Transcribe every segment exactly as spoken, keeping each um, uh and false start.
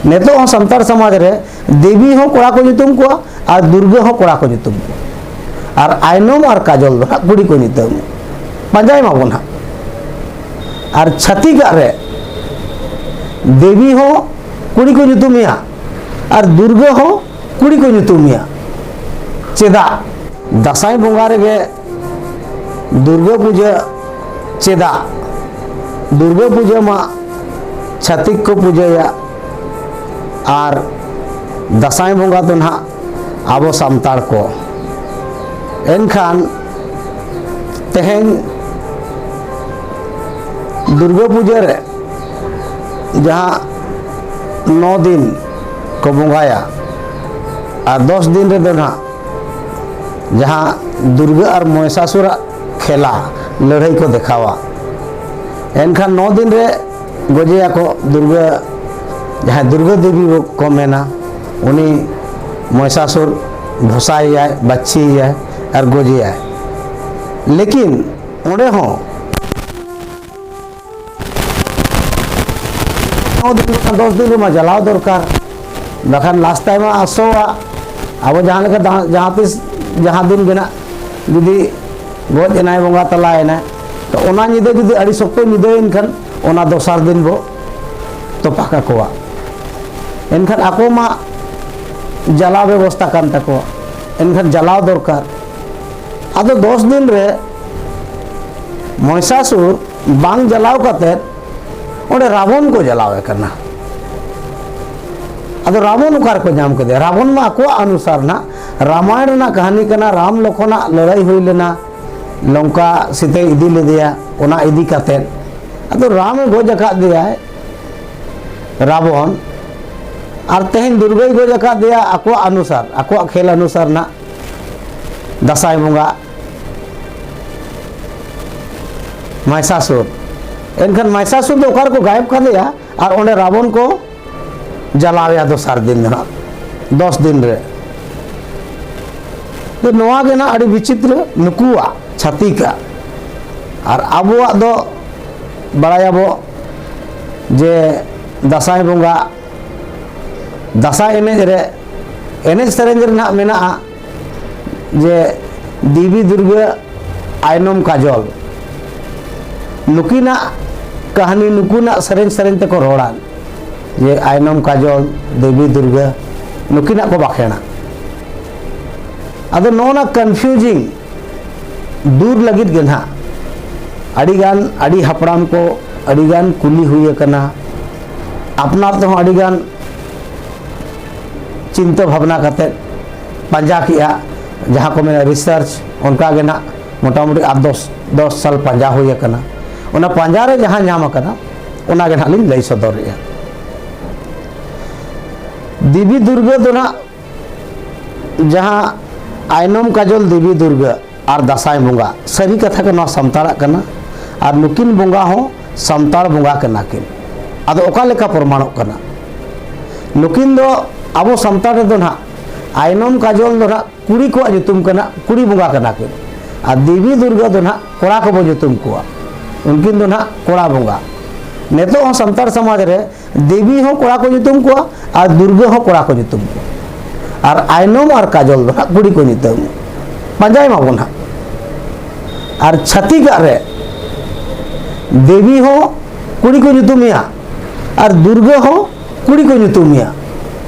ᱱᱤᱛᱚᱜ ᱦᱚᱸ ᱥᱟᱱᱛᱟᱲ ᱥᱚᱢᱟᱡᱽ ᱨᱮ ᱫᱮᱵᱤ ᱦᱚᱸ ᱠᱚᱲᱟ ᱠᱚ ᱧᱩᱛᱩᱢ ᱠᱚᱣᱟ ᱟᱨ ᱫᱩᱨᱜᱟᱹ ᱦᱚᱸ ᱠᱚᱲᱟ ᱠᱚ ᱧᱩᱛᱩᱢ ᱠᱚᱣᱟ, ᱟᱨ ᱟᱭᱱᱚᱢ ᱟᱨ ᱠᱟᱡᱚᱞ ᱫᱚ ᱦᱟᱸᱜ ᱠᱩᱲᱤ ᱠᱚ ᱧᱩᱛᱩᱢ᱾ ᱯᱟᱸᱡᱟᱭ ᱢᱟᱵᱚᱱ ᱦᱟᱸᱜ᱾ ᱟᱨ ᱪᱷᱟᱹᱛᱤᱠᱟᱜ ᱨᱮ ᱫᱮᱵᱤ ᱦᱚᱸ ᱠᱩᱲᱤ ᱠᱚ ᱧᱩᱛᱩᱢᱮᱭᱟ ᱟᱨ ᱫᱩᱨᱜᱟᱹ ᱦᱚᱸ ᱠᱩᱲᱤ ᱠᱚ ᱧᱩᱛᱩᱢᱮᱭᱟ᱾ ᱪᱮᱫᱟᱜ? ᱫᱟᱸᱥᱟᱭ ᱵᱚᱸᱜᱟ ᱨᱮᱜᱮ ᱫᱩᱨᱜᱟᱹ ᱯᱩᱡᱟᱹ ᱪᱮᱫᱟᱜ? ᱫᱩᱨᱜᱟᱹ ᱯᱩᱡᱟᱹ ᱢᱟ ᱪᱷᱟᱹᱛᱤᱠ ᱠᱚ ᱯᱩᱡᱟᱹᱭᱟ, ᱟᱨ ᱫᱟᱸᱥᱟᱭ ᱵᱚᱸᱜᱟ ᱫᱚ ᱱᱟᱦᱟᱜ ᱟᱵᱚ ᱥᱟᱱᱛᱟᱲ ᱠᱚ᱾ ᱮᱱᱠᱷᱟᱱ ᱛᱮᱦᱮᱧ ᱫᱩᱨᱜᱟᱹ ᱯᱩᱡᱟᱹ ᱨᱮ ᱡᱟᱦᱟᱸ ᱱᱚ ᱫᱤᱱ ᱠᱚ ᱵᱚᱸᱜᱟᱭᱟ, ᱟᱨ ᱫᱚᱥ ᱫᱤᱱ ᱨᱮᱫᱚ ᱱᱟᱦᱟᱜ ᱡᱟᱦᱟᱸ ᱫᱩᱨᱜᱟᱹ ᱟᱨ ᱢᱚᱦᱤᱥᱟᱥᱩᱨᱟᱜ ᱠᱷᱮᱞᱟ, ᱞᱟᱹᱲᱦᱟᱹᱭ ᱠᱚ ᱫᱮᱠᱷᱟᱣᱟ᱾ ᱮᱱᱠᱷᱟᱱ ᱱᱚ ᱫᱤᱱ ᱨᱮ ᱜᱚᱡᱮᱭᱟᱠᱚ ᱫᱩᱨᱜᱟᱹ, ᱡᱟᱦᱟᱸᱭ ᱫᱩᱨᱜᱟᱹ ᱫᱮᱵᱤ ᱠᱚ ᱢᱮᱱᱟ, ᱩᱱᱤ ᱢᱚᱦᱤᱥᱟᱥᱩᱨ ᱵᱷᱚᱥᱟᱭᱮᱭᱟᱭ, ᱵᱟᱹᱪᱷᱤᱭᱮᱭᱟᱭ ᱟᱨ ᱜᱚᱡᱮᱭᱟᱭ᱾ ᱞᱮᱠᱤᱱ ᱚᱸᱰᱮ ᱦᱚᱸ ᱱᱚ ᱫᱤᱱ ᱠᱷᱚᱱ ᱫᱚᱥ ᱫᱤᱱ ᱨᱮᱢᱟ ᱡᱟᱞᱟᱣ ᱫᱚᱨᱠᱟᱨ, ᱵᱟᱠᱷᱟᱱ ᱞᱟᱥᱴ ᱴᱟᱭᱤᱢ ᱟᱥᱚᱜᱼᱟ᱾ ᱟᱵᱚ ᱡᱟᱦᱟᱸ ᱞᱮᱠᱟ ᱫᱟ-, ᱡᱟᱦᱟᱸ ᱛᱤᱥ ᱡᱟᱦᱟᱸ ᱫᱤᱱ ᱜᱮ ᱱᱟᱜ ᱡᱩᱫᱤ ᱜᱚᱡ ᱮᱱᱟᱭ, ᱵᱚᱸᱜᱟ ᱛᱟᱞᱟᱭᱮᱱᱟᱭ, ᱛᱚ ᱚᱱᱟ ᱧᱤᱫᱟᱹ ᱡᱩᱫᱤ ᱟᱹᱰᱤ ᱥᱚᱠᱛᱚ ᱧᱤᱫᱟᱹᱭᱮᱱ ᱠᱷᱟᱱ ᱚᱱᱟ ᱫᱚᱥᱟᱨ ᱫᱤᱱ ᱵᱚ ᱛᱚᱯᱟ ᱠᱟᱠᱚᱣᱟ᱾ ᱮᱱᱠᱷᱟᱱ ᱟᱠᱚ ᱢᱟ ᱡᱟᱞᱟ ᱵᱮᱵᱚᱥᱛᱟ ᱠᱟᱱ ᱛᱟᱠᱚᱣᱟ, ᱮᱱᱠᱷᱟᱱ ᱡᱟᱞᱟᱣ ᱫᱚᱨᱠᱟᱨ᱾ ᱟᱫᱚ ᱫᱚᱥ ᱫᱤᱱ ᱨᱮ ᱢᱚᱦᱤᱥᱟᱥᱩᱨ ᱵᱟᱝ ᱡᱟᱞᱟᱣ ᱠᱟᱛᱮ ᱚᱸᱰᱮ ᱨᱟᱵᱚᱱ ᱠᱚ ᱡᱟᱞᱟᱣᱮ ᱠᱟᱱᱟ᱾ ᱟᱫᱚ ᱨᱟᱵᱚᱱ ᱚᱠᱟ ᱨᱮᱠᱚ ᱧᱟᱢ ᱠᱮᱫᱮᱭᱟ? ᱨᱟᱵᱚᱱ ᱢᱟ ᱟᱠᱚᱣᱟᱜ ᱚᱱᱩᱥᱟᱨ ᱱᱟᱜ, ᱨᱟᱢᱟᱭᱚᱬ ᱨᱮᱱᱟᱜ ᱠᱟᱹᱦᱱᱤ ᱠᱟᱱᱟ, ᱨᱟᱢ ᱞᱚᱠᱷᱚᱱᱟᱜ ᱞᱟᱹᱲᱦᱟᱹᱭ ᱦᱩᱭ ᱞᱮᱱᱟ, ᱞᱚᱝᱠᱟ ᱥᱤᱛᱟᱹᱭ ᱤᱫᱤ ᱞᱮᱫᱮᱭᱟ, ᱚᱱᱟ ᱤᱫᱤ ᱠᱟᱛᱮ᱾ ᱟᱫᱚ ᱨᱟᱢᱮ ᱜᱚᱡ ᱟᱠᱟᱫ ᱫᱮᱭᱟᱭ ᱨᱟᱵᱚᱱ, ᱟᱨ ᱛᱮᱦᱮᱧ ᱫᱩᱨᱜᱟᱹᱭ ᱜᱚᱡ ᱟᱠᱟᱫ ᱫᱮᱭᱟ ᱟᱠᱚᱣᱟᱜ ᱚᱱᱩᱥᱟᱨ, ᱟᱠᱚᱣᱟᱜ ᱠᱷᱮᱞ ᱚᱱᱩᱥᱟᱨ ᱱᱟᱜ ᱫᱟᱸᱥᱟᱭ ᱵᱚᱸᱜᱟ ᱢᱟᱭᱥᱟᱥᱩᱨ᱾ ᱮᱱᱠᱷᱟᱱ ᱢᱟᱭᱥᱟᱥᱩᱨ ᱫᱚ ᱚᱠᱟ ᱨᱮᱠᱚ ᱜᱟᱭᱮᱵ ᱠᱟᱫᱮᱭᱟ ᱟᱨ ᱚᱸᱰᱮ ᱨᱟᱵᱚᱱ ᱠᱚ ᱡᱟᱞᱟᱣᱮᱭᱟ ᱫᱚᱥᱟᱨ ᱫᱤᱱ ᱫᱚ ᱱᱟᱜ, ᱫᱚᱥ ᱫᱤᱱ ᱨᱮ᱾ ᱛᱚ ᱱᱚᱣᱟ ᱜᱮ ᱱᱟᱜ ᱟᱹᱰᱤ ᱵᱤᱪᱤᱛᱨᱚ ᱱᱩᱠᱩᱣᱟᱜ, ᱪᱷᱟᱹᱛᱤᱠᱟᱜ᱾ ᱟᱨ ᱟᱵᱚᱣᱟᱜ ᱫᱚ ᱵᱟᱲᱟᱭᱟᱵᱚ ᱡᱮ ᱫᱟᱸᱥᱟᱭ ᱵᱚᱸᱜᱟ ᱫᱟᱸᱥᱟᱭ ᱮᱱᱮᱡ ᱨᱮ, ᱮᱱᱮᱡ ᱥᱮᱨᱮᱧ ᱨᱮ ᱱᱟᱦᱟᱜ ᱢᱮᱱᱟᱜᱼᱟ ᱡᱮ ᱫᱮᱵᱤ ᱫᱩᱨᱜᱟᱹ, ᱟᱭᱱᱚᱢ ᱠᱟᱡᱚᱞ, ᱱᱩᱠᱤᱱᱟᱜ ᱠᱟᱹᱦᱱᱤ, ᱱᱩᱠᱩᱱᱟᱜ ᱥᱮᱨᱮᱧ ᱥᱮᱨᱮᱧ ᱛᱮᱠᱚ ᱨᱚᱲᱟ ᱡᱮ ᱟᱭᱱᱚᱢ ᱠᱟᱡᱚᱞ, ᱫᱮᱵᱤ ᱫᱩᱨᱜᱟᱹ, ᱱᱩᱠᱤᱱᱟᱜ ᱠᱚ ᱵᱟᱠᱷᱮᱲᱟ᱾ ᱟᱫᱚ ᱱᱚᱜᱼᱚ ᱱᱟ confusing ᱫᱩᱨ ᱞᱟᱹᱜᱤᱫ ᱜᱮ ᱱᱟᱦᱟᱜ ᱟᱹᱰᱤᱜᱟᱱ, ᱟᱹᱰᱤ ᱦᱟᱯᱲᱟᱢ ᱠᱚ ᱟᱹᱰᱤᱜᱟᱱ ᱠᱩᱞᱤ ᱦᱩᱭ ᱟᱠᱟᱱᱟ, ᱟᱯᱱᱟᱨ ᱛᱮᱦᱚᱸ ᱟᱹᱰᱤᱜᱟᱱ ᱪᱤᱱᱛᱟᱹ ᱵᱷᱟᱵᱽᱱᱟ ᱠᱟᱛᱮᱫ ᱯᱟᱸᱡᱟ ᱠᱮᱜᱼᱟ, ᱡᱟᱦᱟᱸ ᱠᱚ ᱢᱮᱱᱟ research, ᱚᱱᱠᱟ ᱜᱮ ᱱᱟᱦᱟᱜ ᱢᱚᱴᱟᱢᱩᱴᱤ ᱟᱴ ᱫᱚᱥ, ᱫᱚᱥ ᱥᱟᱞ ᱯᱟᱸᱡᱟ ᱦᱩᱭ ᱟᱠᱟᱱᱟ᱾ ᱚᱱᱟ ᱯᱟᱸᱡᱟ ᱨᱮ ᱡᱟᱦᱟᱸ ᱧᱟᱢ ᱟᱠᱟᱱᱟ, ᱚᱱᱟ ᱜᱮ ᱱᱟᱦᱟᱜ ᱞᱤᱧ ᱞᱟᱹᱭ ᱥᱚᱫᱚᱨᱮᱜᱼᱟ᱾ ᱫᱮᱵᱤ ᱫᱩᱨᱜᱟᱹ ᱫᱚ ᱱᱟᱦᱟᱜ ᱡᱟᱦᱟᱸ ᱟᱭᱱᱚᱢ ᱠᱟᱡᱚᱞ ᱫᱮᱵᱤ ᱫᱩᱨᱜᱟᱹ ᱟᱨ ᱫᱟᱸᱥᱟᱭ ᱵᱚᱸᱜᱟ, ᱥᱟᱹᱨᱤ ᱠᱟᱛᱷᱟ ᱜᱮ ᱱᱚᱣᱟ ᱥᱟᱱᱛᱟᱲᱟᱜ ᱠᱟᱱᱟ, ᱟᱨ ᱱᱩᱠᱤᱱ ᱵᱚᱸᱜᱟ ᱦᱚᱸ ᱥᱟᱱᱛᱟᱲ ᱵᱚᱸᱜᱟ ᱠᱟᱱᱟ ᱠᱤᱱ᱾ ᱟᱫᱚ ᱚᱠᱟ ᱞᱮᱠᱟ ᱯᱨᱚᱢᱟᱬᱚᱜ ᱠᱟᱱᱟ? ᱱᱩᱠᱤᱱ ᱫᱚ ᱟᱵᱚ ᱥᱟᱱᱛᱟᱲ ᱨᱮᱫᱚ ᱱᱟᱦᱟᱜ ᱟᱭᱱᱚᱢ ᱠᱟᱡᱚᱞ ᱫᱚ ᱱᱟᱦᱟᱜ ᱠᱩᱲᱤ ᱠᱚᱣᱟᱜ ᱧᱩᱛᱩᱢ ᱠᱟᱱᱟ, ᱠᱩᱲᱤ ᱵᱚᱸᱜᱟ ᱠᱟᱱᱟ ᱠᱤᱱ, ᱟᱨ ᱫᱮᱵᱤ ᱫᱩᱨᱜᱟᱹ ᱫᱚ ᱱᱟᱦᱟᱜ ᱠᱚᱲᱟ ᱠᱚᱵᱚ ᱧᱩᱛᱩᱢ ᱠᱚᱣᱟ, ᱩᱱᱠᱤᱱ ᱫᱚ ᱱᱟᱦᱟᱜ ᱠᱚᱲᱟ ᱵᱚᱸᱜᱟ᱾ ᱱᱤᱛᱚᱜ ᱦᱚᱸ ᱥᱟᱱᱛᱟᱲ ᱥᱚᱢᱟᱡᱽ ᱨᱮ ᱫᱮᱵᱤ ᱦᱚᱸ ᱠᱚᱲᱟ ᱠᱚ ᱧᱩᱛᱩᱢ ᱠᱚᱣᱟ ᱟᱨ ᱫᱩᱨᱜᱟᱹ ᱦᱚᱸ ᱠᱚᱲᱟ ᱠᱚ ᱧᱩᱛᱩᱢ ᱠᱚᱣᱟ, ᱟᱨ ᱟᱭᱱᱚᱢ ᱟᱨ ᱠᱟᱡᱚᱞ ᱫᱚ ᱱᱟᱦᱟᱜ ᱠᱩᱲᱤ ᱠᱚ ᱧᱩᱛᱩᱢ᱾ ᱯᱟᱸᱡᱟᱭ ᱢᱟᱵᱚᱱ ᱱᱟᱦᱟᱜ᱾ ᱟᱨ ᱪᱷᱟᱹᱛᱤᱠᱟᱜ ᱨᱮ ᱫᱮᱵᱤ ᱦᱚᱸ ᱠᱩᱲᱤ ᱠᱚ ᱧᱩᱛᱩᱢᱮᱭᱟ ᱟᱨ ᱫᱩᱨᱜᱟᱹ ᱦᱚᱸ ᱠᱩᱲᱤ ᱠᱚ ᱧᱩᱛᱩᱢᱮᱭᱟ᱾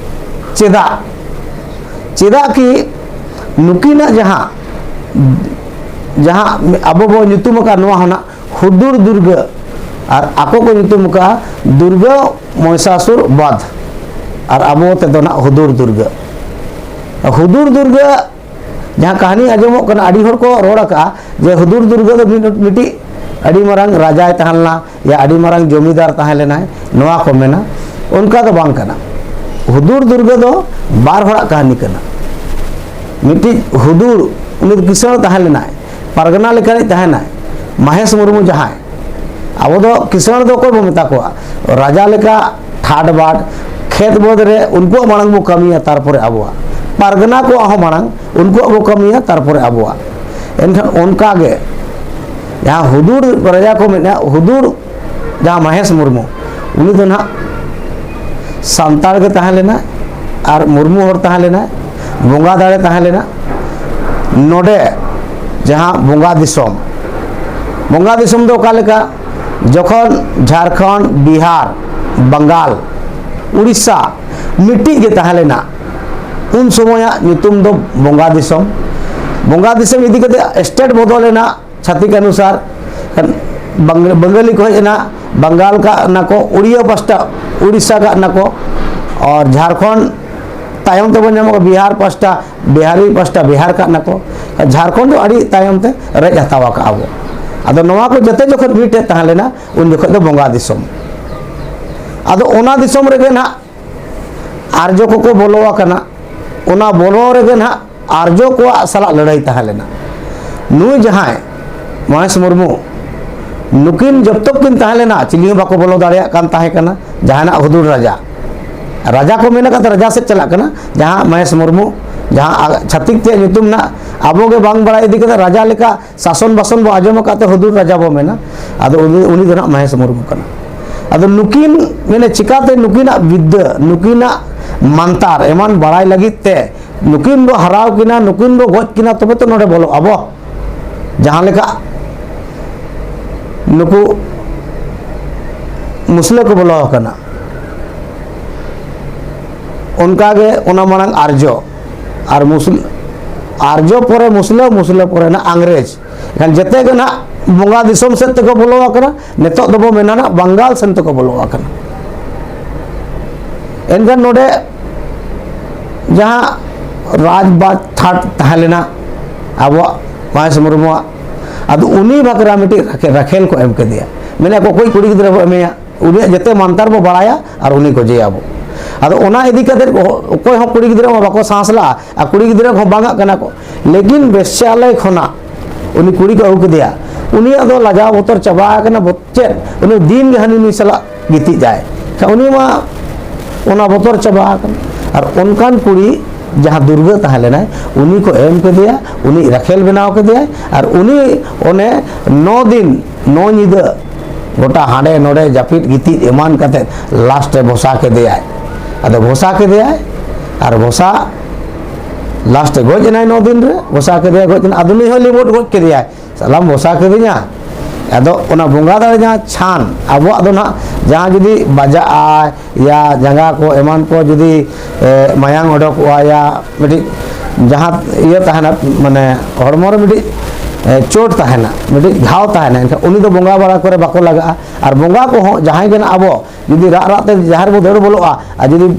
ᱪᱮᱫᱟᱜ? ᱪᱮᱫᱟᱜ ᱠᱤ ᱱᱩᱠᱤᱱᱟᱜ ᱡᱟᱦᱟᱸ, ᱡᱟᱦᱟᱸ ᱟᱵᱚ ᱵᱚ ᱧᱩᱛᱩᱢ ᱟᱠᱟᱫ, ᱱᱚᱣᱟ ᱦᱚᱸ ᱱᱟᱜ ᱦᱩᱫᱩᱲ ᱫᱩᱨᱜᱟᱹ, ᱟᱨ ᱟᱠᱚ ᱠᱚ ᱧᱩᱛᱩᱢ ᱟᱠᱟᱫᱼᱟ ᱫᱩᱨᱜᱟᱹ ᱢᱚᱦᱤᱥᱟᱥᱩᱨ ᱵᱟᱫᱷ, ᱟᱨ ᱟᱵᱚ ᱛᱮᱫᱚ ᱱᱟᱜ ᱦᱩᱫᱩᱲ ᱫᱩᱨᱜᱟᱹ᱾ ᱦᱩᱫᱩᱲ ᱫᱩᱨᱜᱟᱹ ᱡᱟᱦᱟᱸ ᱠᱟᱹᱦᱱᱤ ᱟᱸᱡᱚᱢᱚᱜ ᱠᱟᱱᱟ, ᱟᱹᱰᱤ ᱦᱚᱲ ᱠᱚ ᱨᱚᱲ ᱟᱠᱟᱫᱼᱟ ᱡᱮ ᱦᱩᱫᱩᱲ ᱫᱩᱨᱜᱟᱹ ᱫᱚ ᱢᱤᱫ, ᱢᱤᱫᱴᱤᱡ ᱟᱹᱰᱤ ᱢᱟᱨᱟᱝ ᱨᱟᱡᱟᱭ ᱛᱟᱦᱮᱸ ᱞᱮᱱᱟ, ᱭᱟ ᱟᱹᱰᱤ ᱢᱟᱨᱟᱝ ᱡᱚᱢᱤᱫᱟᱨ ᱛᱟᱦᱮᱸ ᱞᱮᱱᱟᱭ, ᱱᱚᱣᱟ ᱠᱚ ᱢᱮᱱᱟ᱾ ᱚᱱᱠᱟ ᱫᱚ ᱵᱟᱝ ᱠᱟᱱᱟ᱾ ᱦᱩᱫᱩᱲ ᱫᱩᱨᱜᱟᱹ ᱫᱚ ᱵᱟᱨ ᱦᱚᱲᱟᱜ ᱠᱟᱹᱦᱱᱤ ᱠᱟᱱᱟ᱾ ᱢᱤᱫᱴᱤᱡ ᱦᱩᱫᱩᱲ, ᱩᱱᱤ ᱫᱚ ᱠᱤᱥᱟᱹᱬ ᱛᱟᱦᱮᱸ ᱞᱮᱱᱟᱭ, ᱯᱟᱨᱜᱟᱱᱟ ᱞᱮᱠᱟᱱᱤᱡ ᱛᱟᱦᱮᱱᱟᱭ, ᱢᱟᱦᱮᱥ ᱢᱩᱨᱢᱩ ᱡᱟᱦᱟᱸᱭ, ᱟᱵᱚ ᱫᱚ ᱠᱤᱥᱟᱹᱬ ᱫᱚ ᱚᱠᱚᱭ ᱵᱚ ᱢᱮᱛᱟ ᱠᱚᱣᱟ? ᱨᱟᱡᱟ ᱞᱮᱠᱟ ᱴᱷᱟᱴ ᱵᱟᱴ ᱠᱷᱮᱛ ᱵᱟᱹᱫᱽ ᱨᱮ ᱩᱱᱠᱩᱣᱟᱜ ᱢᱟᱲᱟᱝ ᱵᱚ ᱠᱟᱹᱢᱤᱭᱟ, ᱛᱟᱨᱯᱚᱨᱮ ᱟᱵᱚᱣᱟᱜ᱾ ᱯᱟᱨᱜᱟᱱᱟ ᱠᱚᱣᱟᱜ ᱦᱚᱸ ᱢᱟᱲᱟᱝ ᱩᱱᱠᱩᱣᱟᱜ ᱵᱚ ᱠᱟᱹᱢᱤᱭᱟ, ᱛᱟᱨᱯᱚᱨᱮ ᱟᱵᱚᱣᱟᱜ᱾ ᱮᱱᱠᱷᱟᱱ ᱚᱱᱠᱟ ᱜᱮ ᱡᱟᱦᱟᱸ ᱦᱩᱫᱩᱲ ᱨᱟᱡᱟ ᱠᱚ ᱢᱮᱱᱟ, ᱦᱩᱫᱩᱲ ᱡᱟᱦᱟᱸ ᱢᱟᱦᱮᱥ ᱢᱩᱨᱢᱩ, ᱩᱱᱤ ᱫᱚ ᱱᱟᱦᱟᱜ ᱥᱟᱱᱛᱟᱲ ᱜᱮ ᱛᱟᱦᱮᱸ ᱞᱮᱱᱟ, ᱟᱨ ᱢᱩᱨᱢᱩ ᱦᱚᱲ ᱛᱟᱦᱮᱸ ᱞᱮᱱᱟ, ᱵᱚᱸᱜᱟ ᱫᱟᱲᱮ ᱛᱟᱦᱮᱸ ᱞᱮᱱᱟ᱾ ᱱᱚᱰᱮ ᱡᱟᱦᱟᱸ ᱵᱚᱸᱜᱟ ᱫᱤᱥᱚᱢ, ᱵᱚᱸᱜᱟ ᱫᱤᱥᱚᱢ ᱫᱚ ᱚᱠᱟ ᱞᱮᱠᱟ? ᱡᱚᱠᱷᱚᱱ ᱡᱷᱟᱲᱠᱷᱚᱸᱰ, ᱵᱤᱦᱟᱨ, ᱵᱟᱝᱜᱟᱞ, ᱩᱲᱤᱥᱥᱟ ᱢᱤᱫᱴᱤᱡ ᱜᱮ ᱛᱟᱦᱮᱸ ᱞᱮᱱᱟ, ᱩᱱ ᱥᱚᱢᱚᱭᱟᱜ ᱧᱩᱛᱩᱢ ᱫᱚ ᱵᱚᱸᱜᱟ ᱫᱤᱥᱚᱢ᱾ ᱵᱚᱸᱜᱟ ᱫᱤᱥᱚᱢ ᱤᱫᱤ ᱠᱟᱛᱮ ᱥᱴᱮᱴ ᱵᱚᱫᱚᱞ ᱮᱱᱟ ᱪᱷᱟᱛᱤᱠ ᱚᱱᱩᱥᱟᱨ᱾ ᱵᱟᱝ-, ᱵᱟᱝᱜᱟᱞᱤ ᱠᱚ ᱦᱮᱡ ᱮᱱᱟ, ᱵᱟᱝᱜᱟᱞ ᱠᱟᱜ ᱱᱟᱠᱚ, ᱩᱲᱤᱭᱟ ᱯᱟᱥᱴᱟ ᱩᱲᱤᱥᱥᱟ ᱠᱟᱜ ᱱᱟᱠᱚ, ᱟᱨ ᱡᱷᱟᱲᱠᱷᱚᱸᱰ ᱛᱟᱭᱚᱢ ᱛᱮᱵᱚᱱ ᱧᱟᱢᱚᱜᱼᱟ, ᱵᱤᱦᱟᱨ ᱯᱟᱥᱴᱟ, ᱵᱤᱦᱟᱨᱤ ᱯᱟᱥᱴᱟ ᱵᱤᱦᱟᱨ ᱠᱟᱜ ᱱᱟᱠᱚ᱾ ᱡᱷᱟᱲᱠᱷᱚᱸᱰ ᱫᱚ ᱟᱹᱰᱤ ᱛᱟᱭᱚᱢ ᱛᱮ ᱨᱮᱡ ᱦᱟᱛᱟᱣ ᱟᱠᱟᱫᱼᱟ ᱵᱚ᱾ ᱟᱫᱚ ᱱᱚᱣᱟ ᱠᱚ ᱡᱚᱛᱚ ᱡᱚᱠᱷᱚᱱ ᱢᱤᱫᱴᱮᱡ ᱛᱟᱦᱮᱸ ᱞᱮᱱᱟ, ᱩᱱ ᱡᱚᱠᱷᱚᱱ ᱫᱚ ᱵᱚᱸᱜᱟ ᱫᱤᱥᱚᱢ᱾ ᱟᱫᱚ ᱚᱱᱟ ᱫᱤᱥᱚᱢ ᱨᱮᱜᱮ ᱱᱟᱦᱟᱜ ᱟᱨᱡᱚ ᱠᱚᱠᱚ ᱵᱚᱞᱚ ᱟᱠᱟᱱᱟ᱾ ᱚᱱᱟ ᱵᱚᱞᱚ ᱨᱮᱜᱮ ᱱᱟᱦᱟᱜ ᱟᱨᱡᱚ ᱠᱚᱣᱟᱜ ᱥᱟᱞᱟᱜ ᱞᱟᱹᱲᱦᱟᱹᱭ ᱛᱟᱦᱮᱸ ᱞᱮᱱᱟ᱾ ᱱᱩᱭ ᱡᱟᱦᱟᱸᱭ ᱢᱚᱦᱮᱥ ᱢᱩᱨᱢᱩ, ᱱᱩᱠᱤᱱ ᱡᱚᱵ ᱛᱚᱠ ᱠᱤᱱ ᱛᱟᱦᱮᱸ ᱞᱮᱱᱟ, ᱪᱤᱞᱤ ᱦᱚᱸ ᱵᱟᱠᱚ ᱵᱚᱞᱚ ᱫᱟᱲᱮᱭᱟᱜ ᱠᱟᱱ ᱛᱟᱦᱮᱸ ᱠᱟᱱᱟ ᱡᱟᱦᱟᱱᱟᱜ ᱦᱩᱫᱩᱲ ᱨᱟᱡᱟ᱾ ᱨᱟᱡᱟ ᱠᱚ ᱢᱮᱱ ᱟᱠᱟᱫ, ᱨᱟᱡᱟ ᱥᱮᱫ ᱪᱟᱞᱟᱜ ᱠᱟᱱᱟ, ᱡᱟᱦᱟᱸ ᱢᱚᱦᱮᱥ ᱢᱩᱨᱢᱩ, ᱡᱟᱦᱟᱸ ᱟ-, ᱪᱷᱟᱹᱛᱤᱠ ᱛᱮᱭᱟᱜ ᱧᱩᱛᱩᱢ ᱱᱟᱜ ᱟᱵᱚ ᱜᱮ ᱵᱟᱝ ᱵᱟᱲᱟᱭ ᱤᱫᱤ ᱠᱟᱛᱮ ᱨᱟᱡᱟ ᱞᱮᱠᱟ ᱥᱟᱥᱚᱱ ᱵᱟᱥᱚᱱ ᱵᱚ ᱟᱸᱡᱚᱢ ᱟᱠᱟᱫ ᱛᱮ ᱦᱩᱫᱩᱲ ᱨᱟᱡᱟ ᱵᱚ ᱢᱮᱱᱟ᱾ ᱟᱫᱚ ᱩᱱᱤ, ᱩᱱᱤ ᱫᱚ ᱱᱟᱜ ᱢᱚᱦᱮᱥ ᱢᱩᱨᱢᱩ ᱠᱟᱱᱟ᱾ ᱟᱫᱚ ᱱᱩᱠᱤᱱ ᱢᱟᱱᱮ ᱪᱤᱠᱟᱛᱮ ᱱᱩᱠᱤᱱᱟᱜ ᱵᱤᱫᱽᱫᱟᱹ, ᱱᱩᱠᱤᱱᱟᱜ ᱢᱟᱱᱛᱟᱨ ᱮᱢᱟᱱ ᱵᱟᱲᱟᱭ ᱞᱟᱹᱜᱤᱫ ᱛᱮ ᱱᱩᱠᱤᱱ ᱵᱚ ᱦᱟᱨᱟᱣ ᱠᱤᱱᱟ, ᱱᱩᱠᱤᱱ ᱵᱚ ᱜᱚᱡ ᱠᱤᱱᱟ, ᱛᱚᱵᱮ ᱛᱚ ᱱᱚᱰᱮ ᱵᱚᱞᱚᱜ ᱟᱵᱚ᱾ ᱡᱟᱦᱟᱸ ᱞᱮᱠᱟ ᱱᱩᱠᱩ ᱢᱩᱥᱞᱟᱹ ᱠᱚ ᱵᱚᱞᱚ ᱟᱠᱟᱱᱟ, ᱚᱱᱠᱟᱜᱮ ᱚᱱᱟ ᱢᱟᱲᱟᱝ ᱟᱨᱡᱚ, ᱟᱨ ᱢᱩᱥᱞᱟᱹ, ᱟᱨᱡᱚ ᱯᱚᱨᱮ ᱢᱩᱥᱞᱟᱹ, ᱢᱩᱥᱞᱟᱹ ᱯᱚᱨᱮ ᱱᱟᱜ ᱤᱝᱨᱮᱡᱽ᱾ ᱮᱱᱠᱷᱟᱱ ᱡᱮᱛᱮ ᱜᱮ ᱱᱟᱜ ᱵᱚᱸᱜᱟ ᱫᱤᱥᱚᱢ ᱥᱮᱫ ᱛᱮᱠᱚ ᱵᱚᱞᱚ ᱟᱠᱟᱱᱟ᱾ ᱱᱤᱛᱚᱜ ᱫᱚᱵᱚ ᱢᱮᱱᱟ ᱱᱟᱜ ᱵᱟᱝᱜᱟᱞ ᱥᱮᱱ ᱛᱮᱠᱚ ᱵᱚᱞᱚ ᱟᱠᱟᱱᱟ᱾ ᱮᱱᱠᱷᱟᱱ ᱱᱚᱰᱮ ᱡᱟᱦᱟᱸ ᱨᱟᱡᱽ ᱵᱟᱡᱽ ᱛᱷᱟᱴ ᱛᱟᱦᱮᱸ ᱞᱮᱱᱟ ᱟᱵᱚᱣᱟᱜ ᱢᱚᱦᱮᱥ ᱢᱩᱨᱢᱩᱣᱟᱜ, ᱟᱫᱚ ᱩᱱᱤ ᱵᱟᱠᱷᱨᱟ ᱢᱤᱫᱴᱤᱡ ᱨᱟᱠᱷᱮ-, ᱨᱟᱠᱷᱮᱞ ᱠᱚ ᱮᱢ ᱠᱮᱫᱮᱭᱟ᱾ ᱢᱮᱱᱟ ᱠᱚ, ᱚᱠᱚᱭ ᱠᱩᱲᱤ ᱜᱤᱫᱽᱨᱟᱹ ᱵᱚ ᱮᱢᱮᱭᱟ, ᱩᱱᱤᱭᱟᱜ ᱡᱮᱛᱮ ᱢᱟᱱᱛᱟᱨ ᱵᱚ ᱵᱟᱲᱟᱭᱟ ᱟᱨ ᱩᱱᱤ ᱜᱚᱡᱮᱭᱟ ᱵᱚ᱾ ᱟᱫᱚ ᱚᱱᱟ ᱤᱫᱤ ᱠᱟᱛᱮ ᱚᱠᱚᱭ ᱦᱚᱸ ᱠᱩᱲᱤ ᱜᱤᱫᱽᱨᱟᱹ ᱦᱚᱸ ᱵᱟᱠᱚ ᱥᱟᱦᱥ ᱞᱟᱜᱼᱟ ᱟᱨ ᱠᱩᱲᱤ ᱜᱤᱫᱽᱨᱟᱹ ᱦᱚᱸ ᱵᱟᱝᱟᱜ ᱠᱟᱱᱟ ᱠᱚ᱾ ᱞᱮᱠᱤᱱ ᱵᱮᱥᱭᱟᱞᱚᱭ ᱠᱷᱚᱱᱟᱜ ᱩᱱᱤ ᱠᱩᱲᱤ ᱠᱚ ᱟᱹᱜᱩ ᱠᱮᱫᱮᱭᱟ, ᱩᱱᱤᱭᱟᱜ ᱫᱚ ᱞᱟᱡᱟᱣ ᱵᱚᱛᱚᱨ ᱪᱟᱵᱟ ᱟᱠᱟᱱᱟ᱾ ᱵᱚ-, ᱪᱮᱫ? ᱩᱱᱤ ᱫᱤᱱ ᱜᱮ ᱦᱟᱹᱱᱤ ᱱᱩᱭ ᱥᱟᱞᱟᱜ ᱜᱤᱛᱤᱡ ᱫᱟᱭ᱾ ᱠᱷᱟᱱ ᱩᱱᱤ ᱢᱟ ᱚᱱᱟ ᱵᱚᱛᱚᱨ ᱪᱟᱵᱟ ᱟᱠᱟᱱᱟ᱾ ᱟᱨ ᱚᱱᱠᱟᱱ ᱠᱩᱲᱤ ᱡᱟᱦᱟᱸ ᱫᱩᱨᱜᱟᱹ ᱛᱟᱦᱮᱸ ᱞᱮᱱᱟᱭ, ᱩᱱᱤ ᱠᱚ ᱮᱢ ᱠᱮᱫᱮᱭᱟ, ᱩᱱᱤ ᱨᱟᱠᱷᱮᱞ ᱵᱮᱱᱟᱣ ᱠᱮᱫᱮᱭᱟᱭ᱾ ᱟᱨ ᱩᱱᱤ ᱚᱱᱮ ᱱᱚ ᱫᱤᱱ ᱱᱚ ᱧᱤᱫᱟᱹ ᱜᱚᱴᱟ ᱦᱟᱸᱰᱮ ᱱᱚᱰᱮ ᱡᱟᱹᱯᱤᱫ ᱜᱤᱛᱤᱡ ᱮᱢᱟᱱ ᱠᱟᱛᱮ ᱞᱟᱥᱴ ᱨᱮ ᱵᱷᱚᱥᱟ ᱠᱮᱫᱮᱭᱟᱭ᱾ ᱟᱫᱚ ᱵᱷᱚᱥᱟ ᱠᱮᱫᱮᱭᱟᱭ, ᱟᱨ ᱵᱷᱚᱥᱟ ᱞᱟᱥᱴ ᱮ ᱜᱚᱡ ᱮᱱᱟᱭ ᱱᱚ ᱫᱤᱱ ᱨᱮ, ᱵᱷᱚᱥᱟ ᱠᱮᱫᱮᱭᱟ, ᱜᱚᱡ ᱮᱱᱟ, ᱟᱫᱚ ᱱᱩᱭ ᱦᱚᱸ ᱞᱤᱵᱚᱴ ᱜᱚᱡ ᱠᱮᱫᱮᱭᱟᱭ, ᱥᱟᱞᱟᱢ ᱵᱷᱚᱥᱟ ᱠᱮᱫᱮᱧᱟ᱾ ᱟᱫᱚ ᱚᱱᱟ ᱵᱚᱸᱜᱟ ᱫᱟᱲᱮ ᱡᱟᱦᱟᱸ ᱪᱷᱟᱱ, ᱟᱵᱚᱣᱟᱜ ᱫᱚ ᱱᱟᱦᱟᱜ ᱡᱟᱦᱟᱸ ᱡᱩᱫᱤ ᱵᱟᱡᱟᱜ ᱟᱭ ᱭᱟ ᱡᱟᱸᱜᱟ ᱠᱚ ᱮᱢᱟᱱ ᱠᱚ ᱡᱩᱫᱤ ᱮ, ᱢᱟᱭᱟᱝ ᱚᱰᱚᱠᱚᱜᱼᱟ ᱭᱟ ᱢᱤᱫᱴᱤᱡ ᱡᱟᱦᱟᱸ ᱤᱭᱟᱹ ᱛᱟᱦᱮᱱᱟ, ᱢᱟᱱᱮ ᱦᱚᱲᱢᱚ ᱨᱮ ᱢᱤᱫᱴᱤᱡ ᱮ, ᱪᱳᱴ ᱛᱟᱦᱮᱱᱟ, ᱢᱤᱫᱴᱤᱡ ᱜᱷᱟᱣ ᱛᱟᱦᱮᱱᱟ, ᱮᱱᱠᱷᱟᱱ ᱩᱱᱤ ᱫᱚ ᱵᱚᱸᱜᱟ ᱵᱟᱲᱟ ᱠᱚᱨᱮ ᱵᱟᱠᱚ ᱞᱟᱜᱟᱜᱼᱟ᱾ ᱟᱨ ᱵᱚᱸᱜᱟ ᱠᱚᱦᱚᱸ ᱡᱟᱦᱟᱸᱭ ᱜᱮ ᱱᱟᱜ ᱟᱵᱚ ᱡᱩᱫᱤ ᱨᱟᱜ ᱨᱟᱜ ᱛᱮ ᱡᱟᱦᱮᱨ ᱵᱚ ᱫᱟᱹᱲ ᱵᱚᱞᱚᱜᱼᱟ ᱟᱨ ᱡᱩᱫᱤ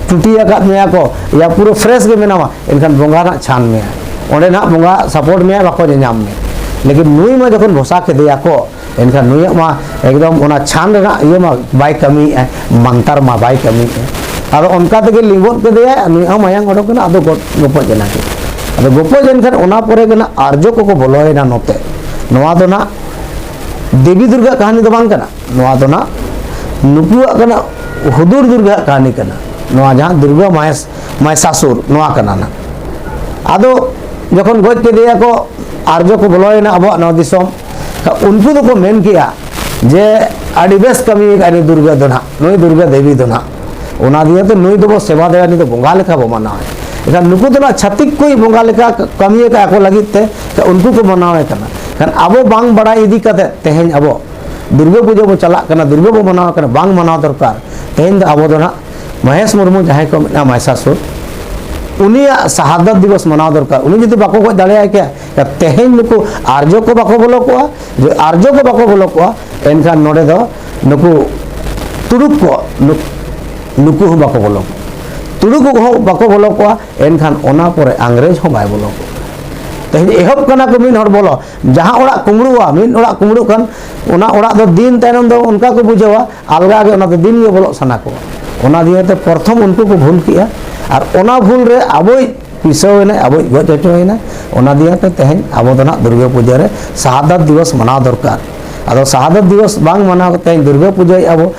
ᱴᱩᱴᱤ ᱟᱠᱟᱫ ᱢᱮᱭᱟ ᱠᱚ ᱭᱟ ᱯᱩᱨᱟᱹ ᱯᱷᱨᱮᱥ ᱜᱮ ᱢᱮᱱᱟᱢᱟ, ᱮᱱᱠᱷᱟᱱ ᱵᱚᱸᱜᱟ ᱱᱟᱜ ᱪᱷᱟᱱ ᱢᱮᱭᱟ, ᱚᱸᱰᱮ ᱱᱟᱜ ᱵᱚᱸᱜᱟ ᱥᱟᱯᱳᱨᱴ ᱢᱮᱭᱟ, ᱵᱟᱠᱚ ᱧᱮᱧᱟᱢ ᱢᱮᱭᱟ᱾ ᱞᱮᱠᱤᱱ ᱱᱩᱭ ᱢᱟ ᱡᱚᱠᱷᱚᱱ ᱵᱷᱚᱥᱟ ᱠᱮᱫᱮᱭᱟ ᱠᱚ, ᱮᱱᱠᱷᱟᱱ ᱱᱩᱭᱟᱜ ᱢᱟ ᱮᱠᱫᱚᱢ ᱚᱱᱟ ᱪᱷᱟᱱ ᱨᱮᱱᱟᱜ ᱤᱭᱟᱹ ᱢᱟ ᱵᱟᱭ ᱠᱟᱹᱢᱤᱭᱮᱫᱼᱟ, ᱢᱟᱱᱛᱟᱨ ᱢᱟ ᱵᱟᱭ ᱠᱟᱹᱢᱤᱭᱮᱫᱼᱟ᱾ ᱟᱫᱚ ᱚᱱᱠᱟ ᱛᱮᱜᱮ ᱞᱤᱸᱜᱚᱫ ᱠᱮᱫᱮᱭᱟᱭ, ᱱᱩᱭ ᱦᱚᱸ ᱢᱟᱭᱟᱝ ᱚᱰᱚᱠ ᱮᱱᱟ, ᱟᱫᱚ ᱜᱚᱡ ᱜᱚᱯᱚᱡ ᱮᱱᱟ ᱠᱤᱱ᱾ ᱟᱫᱚ ᱜᱚᱯᱚᱡ ᱮᱱ ᱠᱷᱟᱱ ᱚᱱᱟ ᱯᱚᱨᱮ ᱜᱮ ᱱᱟᱜ ᱟᱨᱡᱚ ᱠᱚᱠᱚ ᱵᱚᱞᱚᱭᱮᱱᱟ ᱱᱚᱛᱮ᱾ ᱱᱚᱣᱟ ᱫᱚ ᱱᱟᱜ ᱫᱮᱵᱤ ᱫᱩᱨᱜᱟ ᱠᱟᱹᱦᱱᱤ ᱫᱚ ᱵᱟᱝ ᱠᱟᱱᱟ, ᱱᱚᱣᱟ ᱫᱚ ᱱᱟᱜ ᱱᱩᱠᱩᱣᱟᱜ ᱠᱟᱱᱟ, ᱦᱩᱫᱩᱲ ᱫᱩᱨᱜᱟ ᱠᱟᱹᱦᱱᱤ ᱠᱟᱱᱟ᱾ ᱱᱚᱣᱟ ᱡᱟᱦᱟᱸ ᱫᱩᱨᱜᱟ ᱢᱟᱭᱮᱥ ᱢᱟᱭᱥᱟᱥᱩᱨ, ᱱᱚᱣᱟ ᱠᱟᱱᱟ ᱱᱟᱜ᱾ ᱟᱫᱚ ᱡᱚᱠᱷᱚᱱ ᱜᱚᱡ ᱠᱮᱫᱮᱭᱟ ᱠᱚ, ᱟᱨᱡᱚ ᱠᱚ ᱵᱚᱞᱚᱭᱮᱱᱟ ᱟᱵᱚᱣᱟᱜ ᱱᱚᱣᱟ ᱫᱤᱥᱚᱢ, ᱩᱱᱠᱩ ᱫᱚᱠᱚ ᱢᱮᱱ ᱠᱮᱜᱼᱟ ᱡᱮ ᱟᱹᱰᱤ ᱵᱮᱥ ᱠᱟᱹᱢᱤ ᱟᱠᱟᱫ ᱱᱩᱭ ᱫᱩᱨᱜᱟ ᱫᱚ ᱱᱟᱜ, ᱱᱩᱭ ᱫᱩᱨᱜᱟ ᱫᱮᱵᱤ ᱫᱚ ᱱᱟᱜ᱾ ᱚᱱᱟ ᱫᱤᱭᱮ ᱛᱮ ᱱᱩᱭ ᱫᱚᱵᱚ ᱥᱮᱵᱟ ᱫᱮᱣᱟ, ᱱᱩᱭ ᱫᱚ ᱵᱚᱸᱜᱟ ᱞᱮᱠᱟ ᱵᱚ ᱢᱟᱱᱟᱣᱟ᱾ ᱮᱱᱠᱷᱟᱱ ᱱᱩᱠᱩ ᱫᱚ ᱱᱟᱜ ᱪᱷᱟᱹᱛᱤᱠ ᱠᱚ ᱵᱚᱸᱜᱟ ᱞᱮᱠᱟ ᱠᱟᱹᱢᱤ ᱟᱠᱟᱫ ᱟᱠᱚ ᱞᱟᱹᱜᱤᱫ ᱛᱮ, ᱩᱱᱠᱩ ᱠᱚ ᱢᱟᱱᱟᱣᱮ ᱠᱟᱱᱟ᱾ ᱮᱱᱠᱷᱟᱱ ᱟᱵᱚ ᱵᱟᱝ ᱵᱟᱲᱟᱭ ᱤᱫᱤ ᱠᱟᱛᱮ ᱛᱮᱦᱮᱧ ᱟᱵᱚ ᱫᱩᱨᱜᱟᱹ ᱯᱩᱡᱟᱹ ᱵᱚ ᱪᱟᱞᱟᱜ ᱠᱟᱱᱟ, ᱫᱩᱨᱜᱟᱹ ᱵᱚ ᱢᱟᱱᱟᱣ ᱠᱟᱱᱟ, ᱵᱟᱝ ᱢᱟᱱᱟᱣ ᱫᱚᱨᱠᱟᱨ᱾ ᱛᱮᱦᱮᱧ ᱫᱚ ᱟᱵᱚ ᱫᱚ ᱱᱟᱜ ᱢᱚᱦᱮᱥ ᱢᱩᱨᱢᱩ ᱡᱟᱦᱟᱸᱭ ᱠᱚ ᱢᱮᱱᱟ ᱢᱟᱭᱥᱟᱥᱩᱨ, ᱩᱱᱤᱭᱟᱜ ᱥᱟᱦᱟᱫᱟᱛ ᱫᱤᱵᱚᱥ ᱢᱟᱱᱟᱣ ᱫᱚᱨᱠᱟᱨ᱾ ᱩᱱᱤ ᱡᱩᱫᱤ ᱵᱟᱠᱚ ᱜᱚᱡ ᱫᱟᱲᱮᱭᱟᱭ ᱠᱮᱭᱟ, ᱛᱮᱦᱮᱧ ᱱᱩᱠᱩ ᱟᱨᱡᱚ ᱠᱚ ᱵᱟᱠᱚ ᱵᱚᱞᱚ ᱠᱚᱜᱼᱟ᱾ ᱡᱮ ᱟᱨᱡᱚ ᱠᱚ ᱵᱟᱠᱚ ᱵᱚᱞᱚ ᱠᱚᱜᱼᱟ, ᱮᱱᱠᱷᱟᱱ ᱱᱚᱰᱮ ᱫᱚ ᱱᱩᱠᱩ ᱛᱩᱲᱩᱠ ᱠᱚ, ᱱᱩᱠ-, ᱱᱩᱠᱩ ᱦᱚᱸ ᱵᱟᱠᱚ ᱵᱚᱞᱚ ᱠᱚᱜᱼᱟ᱾ ᱛᱩᱲᱩᱠ ᱠᱚᱦᱚᱸ ᱵᱟᱠᱚ ᱵᱚᱞᱚ ᱠᱚᱜᱼᱟ, ᱮᱱᱠᱷᱟᱱ ᱚᱱᱟ ᱯᱚᱨᱮ ᱤᱝᱨᱮᱡᱽ ᱦᱚᱸ ᱵᱟᱭ ᱵᱚᱞᱚ ᱠᱚᱜᱼᱟ᱾ ᱛᱮᱦᱮᱧ ᱮᱦᱚᱵ ᱠᱟᱱᱟ ᱠᱚ ᱢᱤᱫ ᱦᱚᱲ ᱵᱚᱞᱚ, ᱡᱟᱦᱟᱸ ᱚᱲᱟᱜ ᱠᱩᱢᱵᱽᱲᱩᱜᱼᱟ, ᱢᱤᱫ ᱚᱲᱟᱜ ᱠᱩᱢᱵᱽᱲᱩᱜ ᱠᱷᱟᱱ ᱚᱱᱟ ᱚᱲᱟᱜ ᱫᱚ ᱫᱤᱱ ᱛᱟᱭᱱᱚᱢ ᱫᱚ ᱚᱱᱠᱟ ᱠᱚ ᱵᱩᱡᱷᱟᱹᱣᱟ, ᱟᱞᱜᱟ ᱜᱮ ᱚᱱᱟ ᱫᱚ ᱫᱤᱱ ᱜᱮ ᱵᱚᱞᱚᱜ ᱥᱟᱱᱟ ᱠᱚᱣᱟ᱾ ᱚᱱᱟ ᱫᱤᱭᱮ ᱛᱮ ᱯᱨᱚᱛᱷᱚᱢ ᱩᱱᱠᱩ ᱠᱚ ᱵᱷᱩᱞ ᱠᱮᱜᱼᱟ᱾ ᱟᱨ ᱚᱱᱟ ᱵᱷᱩᱞ ᱨᱮ ᱟᱵᱚᱭ ᱯᱤᱥᱟᱹᱣ ᱮᱱᱟᱭ, ᱟᱵᱚᱭ ᱜᱚᱡ ᱦᱚᱪᱚᱭᱮᱱᱟ᱾ ᱚᱱᱟ ᱫᱤᱭᱮ ᱛᱮ ᱛᱮᱦᱮᱧ ᱟᱵᱚ ᱫᱚ ᱱᱟᱜ ᱫᱩᱨᱜᱟᱹ ᱯᱩᱡᱟᱹ ᱨᱮ ᱥᱟᱦᱟᱫᱟᱛ ᱫᱤᱵᱚᱥ ᱢᱟᱱᱟᱣ ᱫᱚᱨᱠᱟᱨ᱾ ᱟᱫᱚ ᱥᱟᱦᱟᱫᱟᱛ ᱫᱤᱵᱚᱥ ᱵᱟᱝ ᱢᱟᱱᱟᱣ ᱠᱟᱛᱮ ᱛᱮᱦᱮᱧ ᱫᱩᱨᱜᱟᱹ ᱯᱩᱡᱟᱹᱭᱮᱫᱼᱟ ᱵᱚ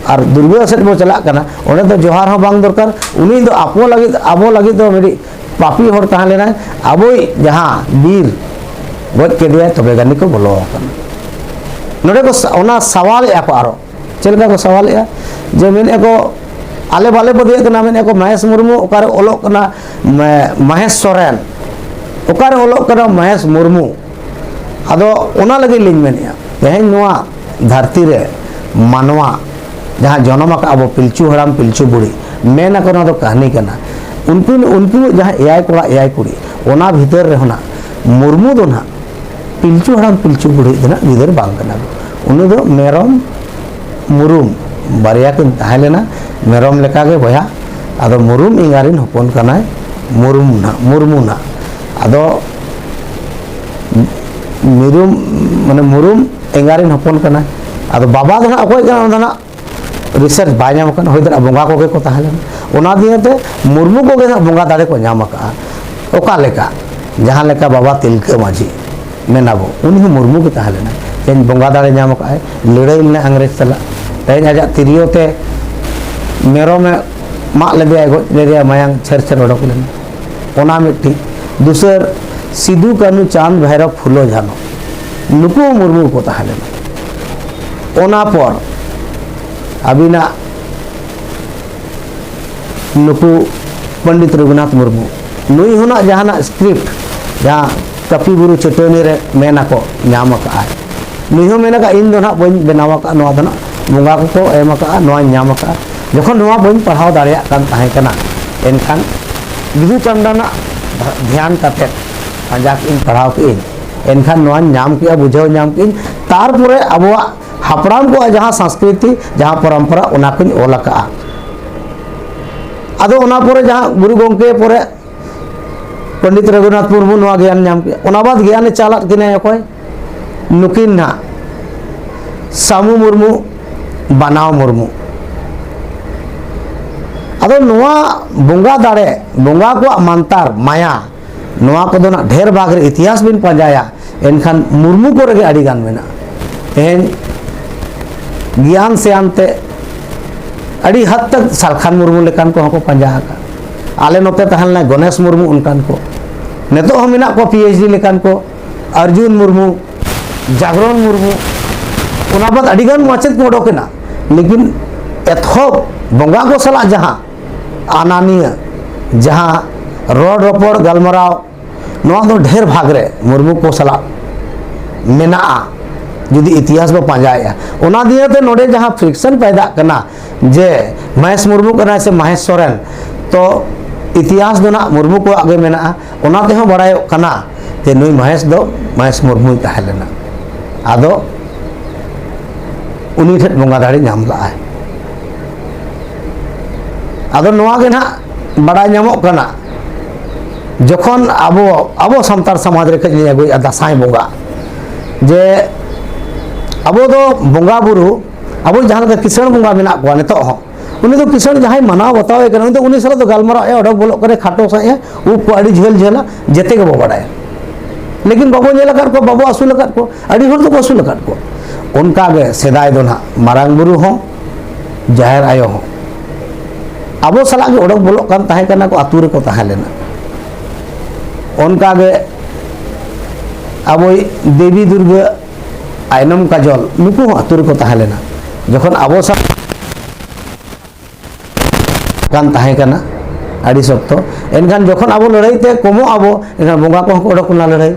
ᱟᱨ ᱫᱩᱨᱜᱟᱹ ᱥᱮᱫ ᱵᱚ ᱪᱟᱞᱟᱜ ᱠᱟᱱᱟ, ᱚᱸᱰᱮ ᱫᱚ ᱡᱚᱦᱟᱨ ᱦᱚᱸ ᱵᱟᱝ ᱫᱚᱨᱠᱟᱨ᱾ ᱩᱱᱤ ᱫᱚ ᱟᱵᱚ ᱞᱟᱹᱜᱤᱫ, ᱟᱵᱚ ᱞᱟᱹᱜᱤᱫ ᱫᱚ ᱢᱤᱫᱴᱤᱡ ᱯᱟᱯᱤ ᱦᱚᱲ ᱛᱟᱦᱮᱸ ᱞᱮᱱᱟᱭ, ᱟᱵᱚᱭᱤᱡ ᱡᱟᱦᱟᱸ ᱵᱤᱨ ᱜᱚᱡ ᱠᱮᱫᱮᱭᱟᱭ, ᱛᱚᱵᱮ ᱜᱟᱱᱤ ᱠᱚ ᱵᱚᱞᱚ ᱟᱠᱟᱱᱟ᱾ ᱱᱚᱰᱮ ᱠᱚ ᱥᱟ-, ᱚᱱᱟ ᱥᱟᱣᱟᱞᱮᱜᱼᱟ ᱠᱚ ᱟᱨᱚ᱾ ᱪᱮᱫ ᱞᱮᱠᱟ ᱠᱚ ᱥᱟᱣᱟᱞᱮᱜᱼᱟ? ᱡᱮ ᱢᱮᱱᱮᱫᱼᱟ ᱠᱚ, ᱟᱞᱮ ᱵᱟᱞᱮ ᱯᱟᱹᱛᱭᱟᱹᱜ ᱠᱟᱱᱟ, ᱢᱮᱱᱮᱫ ᱠᱚ ᱢᱚᱦᱮᱥ ᱢᱩᱨᱢᱩ ᱚᱠᱟᱨᱮ ᱚᱞᱚᱜ ᱠᱟᱱᱟ, ᱢᱮ- ᱢᱚᱦᱮᱥ ᱥᱚᱨᱮᱱ ᱚᱠᱟᱨᱮ ᱚᱞᱚᱜ ᱠᱟᱱᱟ, ᱢᱚᱦᱮᱥ ᱢᱩᱨᱢᱩ᱾ ᱟᱫᱚ ᱚᱱᱟ ᱞᱟᱹᱜᱤᱫ ᱞᱤᱧ ᱢᱮᱱᱮᱫᱼᱟ, ᱛᱮᱦᱮᱧ ᱱᱚᱣᱟ ᱫᱷᱟᱹᱨᱛᱤ ᱨᱮ ᱢᱟᱱᱣᱟ ᱡᱟᱦᱟᱸ ᱡᱚᱱᱚᱢ ᱟᱠᱟᱫ ᱟᱵᱚ ᱯᱤᱞᱪᱩ ᱦᱟᱲᱟᱢ ᱯᱤᱞᱪᱩ ᱵᱩᱲᱦᱤ, ᱢᱮᱱ ᱟᱠᱚ ᱱᱚᱣᱟ ᱫᱚ ᱠᱟᱹᱦᱱᱤ ᱠᱟᱱᱟ᱾ ᱩᱱᱠᱤᱱ ᱩᱱᱠᱩ ᱡᱟᱦᱟᱸ ᱮᱭᱟᱭ ᱠᱚᱲᱟ ᱮᱭᱟᱭ ᱠᱩᱲᱤ, ᱚᱱᱟ ᱵᱷᱤᱛᱟᱹᱨ ᱨᱮᱦᱚᱸ ᱱᱟᱜ ᱢᱩᱨᱢᱩ ᱫᱚ ᱱᱟᱜ ᱯᱤᱞᱪᱩ ᱦᱟᱲᱟᱢ ᱯᱤᱞᱪᱩ ᱵᱩᱲᱦᱤ ᱫᱚ ᱱᱟᱜ ᱜᱤᱫᱟᱹᱨ ᱵᱟᱝ ᱠᱟᱱᱟ᱾ ᱩᱱᱤ ᱫᱚ ᱢᱮᱨᱚᱢ ᱢᱩᱨᱩᱢ ᱵᱟᱨᱭᱟ ᱠᱤᱱ ᱛᱟᱦᱮᱸ ᱞᱮᱱᱟ᱾ ᱢᱮᱨᱚᱢ ᱞᱮᱠᱟᱜᱮ ᱵᱚᱭᱦᱟ, ᱟᱫᱚ ᱢᱩᱨᱩᱢ ᱮᱸᱜᱟ ᱨᱮᱱ ᱦᱚᱯᱚᱱ ᱠᱟᱱᱟᱭ ᱢᱩᱨᱢᱩ ᱱᱟᱜ, ᱢᱩᱨᱢᱩ ᱱᱟᱜ᱾ ᱟᱫᱚ ᱢᱤᱨᱩᱢ, ᱢᱟᱱᱮ ᱢᱩᱨᱩᱢ ᱮᱸᱜᱟ ᱨᱮᱱ ᱦᱚᱯᱚᱱ ᱠᱟᱱᱟᱭ᱾ ᱟᱫᱚ ᱵᱟᱵᱟ ᱫᱚ ᱱᱟᱜ ᱚᱠᱚᱭ ᱠᱟᱱᱟ, ᱚᱱᱟ ᱫᱚ ᱱᱟᱜ ᱨᱤᱥᱟᱨᱪ ᱵᱟᱭ ᱧᱟᱢ ᱟᱠᱟᱱᱟ, ᱦᱩᱭ ᱫᱟᱲᱮᱭᱟᱜᱼᱟ ᱵᱚᱸᱜᱟ ᱠᱚᱜᱮ ᱠᱚ ᱛᱟᱦᱮᱸ ᱞᱮᱱᱟ᱾ ᱚᱱᱟ ᱫᱤᱭᱮ ᱛᱮ ᱢᱩᱨᱢᱩ ᱠᱚᱜᱮ ᱱᱟᱜ ᱵᱚᱸᱜᱟ ᱫᱟᱲᱮ ᱠᱚ ᱧᱟᱢ ᱟᱠᱟᱫᱼᱟ᱾ ᱚᱠᱟ ᱞᱮᱠᱟ? ᱡᱟᱦᱟᱸ ᱞᱮᱠᱟ ᱵᱟᱵᱟ ᱛᱤᱞᱠᱟᱹ ᱢᱟᱹᱡᱷᱤ ᱢᱮᱱᱟᱵᱚ, ᱩᱱᱤ ᱦᱚᱸ ᱢᱩᱨᱢᱩ ᱜᱮ ᱛᱟᱦᱮᱸ ᱞᱮᱱᱟ᱾ ᱛᱮᱦᱮᱧ ᱵᱚᱸᱜᱟ ᱫᱟᱲᱮ ᱧᱟᱢ ᱟᱠᱟᱫᱼᱟᱭ, ᱞᱟᱹᱲᱦᱟᱹᱭ ᱞᱮᱱᱟ ᱤᱝᱨᱮᱡᱽ ᱥᱟᱞᱟᱜ᱾ ᱛᱮᱦᱮᱧ ᱟᱡᱟᱜ ᱛᱤᱨᱭᱳ ᱛᱮ ᱢᱮᱨᱚᱢᱮ ᱢᱟᱜ ᱞᱮᱫᱮᱭᱟ, ᱜᱚᱡ ᱞᱮᱫᱮᱭᱟ, ᱢᱟᱭᱟᱝ ᱪᱷᱮᱨ ᱪᱷᱮᱨ ᱚᱰᱚᱠ ᱞᱮᱱᱟ᱾ ᱚᱱᱟ ᱢᱤᱫᱴᱤᱡ᱾ ᱫᱩᱥᱟᱹᱨ, ᱥᱤᱫᱩ, ᱠᱟᱹᱱᱦᱩ, ᱪᱟᱸᱫᱽ, ᱵᱷᱟᱭᱨᱚᱵ, ᱯᱷᱩᱞᱳ, ᱡᱷᱟᱱᱚ, ᱱᱩᱠᱩ ᱦᱚᱸ ᱢᱩᱨᱢᱩ ᱠᱚ ᱛᱟᱦᱮᱸ ᱞᱮᱱᱟ᱾ ᱚᱱᱟ ᱯᱚᱨ ᱟᱹᱵᱤᱱᱟᱜ ᱱᱩᱠᱩ ᱯᱚᱱᱰᱤᱛ ᱨᱚᱜᱷᱩᱱᱟᱛᱷ ᱢᱩᱨᱢᱩ, ᱱᱩᱭ ᱦᱚᱸ ᱱᱟᱜ ᱡᱟᱦᱟᱱᱟᱜ ᱥᱠᱨᱤᱯᱴ, ᱡᱟᱦᱟᱸ ᱠᱟᱹᱯᱤ ᱵᱩᱨᱩ ᱪᱟᱹᱴᱟᱹᱱᱤ ᱨᱮ ᱢᱮᱱ ᱟᱠᱚ, ᱧᱟᱢ ᱟᱠᱟᱫᱼᱟᱭ᱾ ᱱᱩᱭ ᱦᱚᱸ ᱢᱮᱱ ᱟᱠᱟᱫ, "ᱤᱧ ᱫᱚ ᱱᱟᱜ ᱵᱟᱹᱧ ᱵᱮᱱᱟᱣ ᱟᱠᱟᱫᱼᱟ, ᱱᱚᱣᱟ ᱫᱚ ᱱᱟᱜ ᱵᱚᱸᱜᱟ ᱠᱚᱠᱚ ᱮᱢ ᱟᱠᱟᱫᱼᱟ, ᱱᱚᱣᱟᱧ ᱧᱟᱢ ᱟᱠᱟᱫᱼᱟ᱾ ᱡᱚᱠᱷᱚᱱ ᱱᱚᱣᱟ ᱵᱟᱹᱧ ᱯᱟᱲᱦᱟᱣ ᱫᱟᱲᱮᱭᱟᱜ ᱠᱟᱱ ᱛᱟᱦᱮᱸ ᱠᱟᱱᱟ, ᱮᱱᱠᱷᱟᱱ ᱵᱤᱫᱩ ᱪᱟᱸᱫᱟᱱᱟᱜ ᱫᱷᱮᱭᱟᱱ ᱠᱟᱛᱮ ᱯᱟᱸᱡᱟ ᱠᱮᱫ ᱤᱧ, ᱯᱟᱲᱦᱟᱣ ᱠᱮᱫ ᱤᱧ, ᱮᱱᱠᱷᱟᱱ ᱱᱚᱣᱟᱧ ᱧᱟᱢ ᱠᱮᱫᱼᱟ, ᱵᱩᱡᱷᱟᱹᱣ ᱧᱟᱢ ᱠᱮᱫ ᱤᱧ᱾ ᱛᱟᱨᱯᱚᱨᱮ ᱟᱵᱚᱣᱟᱜ ᱦᱟᱯᱲᱟᱢ ᱠᱚᱣᱟᱜ ᱡᱟᱦᱟᱸ ᱥᱚᱝᱥᱠᱨᱤᱛᱤ, ᱡᱟᱦᱟᱸ ᱯᱚᱨᱚᱢᱯᱚᱨᱟ, ᱚᱱᱟ ᱠᱚᱧ ᱚᱞ ᱟᱠᱟᱫᱼᱟ᱾" ᱟᱫᱚ ᱚᱱᱟ ᱯᱚᱨᱮ ᱡᱟᱦᱟᱸ ᱜᱩᱨᱩ ᱜᱚᱢᱠᱮ ᱯᱚᱨᱮ ᱯᱚᱱᱰᱤᱛ ᱨᱚᱜᱷᱩᱱᱟᱛᱷ ᱢᱩᱨᱢᱩ ᱱᱚᱣᱟ ᱜᱮᱭᱟᱱ ᱧᱟᱢ ᱠᱮᱫᱼᱟ᱾ ᱚᱱᱟ ᱵᱟᱫ ᱜᱮᱭᱟᱱᱮ ᱪᱟᱞᱟᱫ ᱠᱤᱱᱟᱭ ᱚᱠᱚᱭ? ᱱᱩᱠᱤᱱ ᱱᱟᱦᱟᱜ ᱥᱟᱢᱩ ᱢᱩᱨᱢᱩ, ᱵᱟᱱᱟᱣ ᱢᱩᱨᱢᱩ᱾ ᱟᱫᱚ ᱱᱚᱣᱟ ᱵᱚᱸᱜᱟ ᱫᱟᱲᱮ, ᱵᱚᱸᱜᱟ ᱠᱚᱣᱟᱜ ᱢᱟᱱᱛᱟᱨ, ᱢᱟᱭᱟ, ᱱᱚᱣᱟ ᱠᱚᱫᱚ ᱱᱟᱜ ᱰᱷᱮᱨ ᱵᱷᱟᱜᱽ ᱨᱮ ᱤᱛᱤᱦᱟᱥ ᱵᱤᱱ ᱯᱟᱸᱡᱟᱭᱟ, ᱮᱱᱠᱷᱟᱱ ᱢᱩᱨᱢᱩ ᱠᱚᱨᱮ ᱜᱮ ᱟᱹᱰᱤ ᱜᱟᱱ ᱢᱮᱱᱟᱜᱼᱟ᱾ ᱛᱮᱦᱮᱧ ᱜᱮᱭᱟᱱ ᱥᱮᱭᱟᱱ ᱛᱮ ᱟᱹᱰᱤ ᱦᱟᱫ ᱛᱟᱠ ᱥᱟᱞᱠᱷᱟᱱ ᱢᱩᱨᱢᱩ ᱞᱮᱠᱟᱱ ᱠᱚᱦᱚᱸ ᱠᱚ ᱯᱟᱸᱡᱟ ᱟᱠᱟᱫ᱾ ᱟᱞᱮ ᱱᱚᱛᱮ ᱛᱟᱦᱮᱸ ᱞᱮᱱᱟ ᱜᱚᱱᱮᱥ ᱢᱩᱨᱢᱩ, ᱚᱱᱠᱟᱱ ᱠᱚ᱾ ᱱᱤᱛᱚᱜ ᱦᱚᱸ ᱢᱮᱱᱟᱜ ᱠᱚᱣᱟ ᱯᱤ ᱮᱭᱤᱪ ᱰᱤ ᱞᱮᱠᱟᱱ ᱠᱚ, ᱚᱨᱡᱩᱱ ᱢᱩᱨᱢᱩ, ᱡᱟᱜᱽᱨᱚᱱ ᱢᱩᱨᱢᱩ, ᱚᱱᱟ ᱵᱟᱫ ᱟᱹᱰᱤ ᱜᱟᱱ ᱢᱟᱪᱮᱫ ᱠᱚ ᱚᱰᱚᱠ ᱮᱱᱟ᱾ ᱞᱮᱠᱤᱱ ᱮᱛᱚᱦᱚᱵ ᱵᱚᱸᱜᱟ ᱠᱚ ᱥᱟᱞᱟᱜ ᱡᱟᱦᱟᱸ ᱟᱱᱟᱱᱤᱭᱟᱹ, ᱡᱟᱦᱟᱸ ᱨᱚᱲ ᱨᱚᱯᱚᱲ ᱜᱟᱞᱢᱟᱨᱟᱣ, ᱱᱚᱣᱟ ᱫᱚ ᱰᱷᱮᱨ ᱵᱷᱟᱜᱽ ᱨᱮ ᱢᱩᱨᱢᱩ ᱠᱚ ᱥᱟᱞᱟᱜ ᱢᱮᱱᱟᱜᱼᱟ᱾ ᱡᱩᱫᱤ ᱤᱛᱤᱦᱟᱥ ᱵᱚ ᱯᱟᱸᱡᱟᱭᱮᱫᱼᱟ, ᱚᱱᱟ ᱫᱤᱭᱮ ᱛᱮ ᱱᱚᱰᱮ ᱡᱟᱦᱟᱸ ᱯᱷᱨᱤᱠᱥᱚᱱ ᱯᱟᱭᱫᱟᱜ ᱠᱟᱱᱟ ᱡᱮ ᱢᱚᱦᱮᱥ ᱢᱩᱨᱢᱩ ᱠᱟᱱᱟᱭ ᱥᱮ ᱢᱚᱦᱮᱥ ᱥᱚᱨᱮᱱ, ᱛᱚ ᱤᱛᱤᱦᱟᱥ ᱫᱚ ᱱᱟᱜ ᱢᱩᱨᱢᱩ ᱠᱚᱣᱟᱜ ᱜᱮ ᱢᱮᱱᱟᱜᱼᱟ᱾ ᱚᱱᱟ ᱛᱮᱦᱚᱸ ᱵᱟᱲᱟᱭᱚᱜ ᱠᱟᱱᱟ ᱡᱮ ᱱᱩᱭ ᱢᱚᱦᱮᱥ ᱫᱚ ᱢᱚᱦᱮᱥ ᱢᱩᱨᱢᱩᱭ ᱛᱟᱦᱮᱸ ᱞᱮᱱᱟ᱾ ᱟᱫᱚ ᱩᱱᱤ ᱴᱷᱮᱱ ᱵᱚᱸᱜᱟ ᱫᱟᱲᱮ ᱧᱟᱢ ᱞᱟᱜᱼᱟᱭ᱾ ᱟᱫᱚ ᱱᱚᱣᱟ ᱜᱮ ᱱᱟᱦᱟᱜ ᱵᱟᱲᱟᱭ ᱧᱟᱢᱚᱜ ᱠᱟᱱᱟ, ᱡᱚᱠᱷᱚᱱ ᱟᱵᱚ, ᱟᱵᱚ ᱥᱟᱱᱛᱟᱲ ᱥᱚᱢᱟᱡᱽ ᱨᱮ ᱠᱟᱹᱡ ᱞᱤᱧ ᱟᱹᱜᱩᱭᱮᱫᱼᱟ ᱫᱟᱸᱥᱟᱭ ᱵᱚᱸᱜᱟ, ᱡᱮ ᱟᱵᱚ ᱫᱚ ᱵᱚᱸᱜᱟ ᱵᱩᱨᱩ, ᱟᱵᱚ ᱡᱟᱦᱟᱸ ᱞᱮᱠᱟ ᱠᱤᱥᱟᱹᱬ ᱵᱚᱸᱜᱟ ᱢᱮᱱᱟᱜ ᱠᱚᱣᱟ ᱱᱤᱛᱚᱜ ᱦᱚᱸ, ᱩᱱᱤ ᱫᱚ ᱠᱤᱥᱟᱹᱬ ᱡᱟᱦᱟᱸᱭ ᱢᱟᱱᱟᱣ ᱵᱟᱛᱟᱣ ᱮ ᱠᱟᱱᱟ, ᱩᱱᱤ ᱫᱚ ᱩᱱᱤ ᱥᱟᱞᱟᱜ ᱫᱚ ᱜᱟᱞᱢᱟᱨᱟᱣ ᱮ ᱚᱰᱚᱠ ᱵᱚᱞᱚᱜ ᱠᱟᱱᱟ, ᱠᱷᱟᱴᱚ ᱥᱟᱺᱦᱤᱡ ᱮ, ᱩᱵ ᱠᱚ ᱟᱹᱰᱤ ᱡᱷᱟᱹᱞ ᱡᱷᱟᱹᱞᱟ, ᱡᱮᱛᱮ ᱜᱮᱵᱚ ᱵᱟᱲᱟᱭᱟ᱾ ᱞᱮᱠᱤᱱ ᱵᱟᱵᱚ ᱧᱮᱞ ᱟᱠᱟᱫ ᱠᱚᱣᱟ, ᱵᱟᱵᱚ ᱟᱹᱥᱩᱞ ᱟᱠᱟᱫ ᱠᱚᱣᱟ᱾ ᱟᱹᱰᱤ ᱦᱚᱲ ᱫᱚᱠᱚ ᱟᱹᱥᱩᱞ ᱟᱠᱟᱫ ᱠᱚᱣᱟ᱾ ᱚᱱᱠᱟ ᱜᱮ ᱥᱮᱫᱟᱭ ᱫᱚ ᱱᱟᱦᱟᱜ ᱢᱟᱨᱟᱝ ᱵᱩᱨᱩ ᱦᱚᱸ, ᱡᱟᱦᱮᱨ ᱟᱭᱳ ᱦᱚᱸ ᱟᱵᱚ ᱥᱟᱞᱟᱜ ᱜᱮ ᱚᱰᱚᱠ ᱵᱚᱞᱚᱜ ᱠᱟᱱ ᱛᱟᱦᱮᱸ ᱠᱟᱱᱟ ᱠᱚ, ᱟᱹᱛᱩ ᱨᱮᱠᱚ ᱛᱟᱦᱮᱸ ᱞᱮᱱᱟ᱾ ᱚᱱᱠᱟ ᱜᱮ ᱟᱵᱚᱭᱤᱡ ᱫᱮᱵᱤ ᱫᱩᱨᱜᱟᱹ ᱟᱭᱱᱚᱢ ᱠᱟᱡᱚᱞ, ᱱᱩᱠᱩ ᱦᱚᱸ ᱟᱹᱛᱩ ᱨᱮᱠᱚ ᱛᱟᱦᱮᱸ ᱞᱮᱱᱟ᱾ ᱡᱚᱠᱷᱚᱱ ᱟᱵᱚ ᱥᱟᱶ ᱠᱟᱱ ᱛᱟᱦᱮᱸ ᱠᱟᱱᱟ ᱟᱹᱰᱤ ᱥᱚᱠᱛᱚ, ᱮᱱᱠᱷᱟᱱ ᱡᱚᱠᱷᱚᱱ ᱟᱵᱚ ᱞᱟᱹᱲᱦᱟᱹᱭ ᱛᱮ ᱠᱚᱢᱚᱜ ᱟᱵᱚ, ᱮᱱᱠᱷᱟᱱ ᱵᱚᱸᱜᱟ ᱠᱚᱦᱚᱸ ᱠᱚ ᱚᱰᱚᱠ ᱞᱮᱱᱟ ᱞᱟᱹᱲᱦᱟᱹᱭ᱾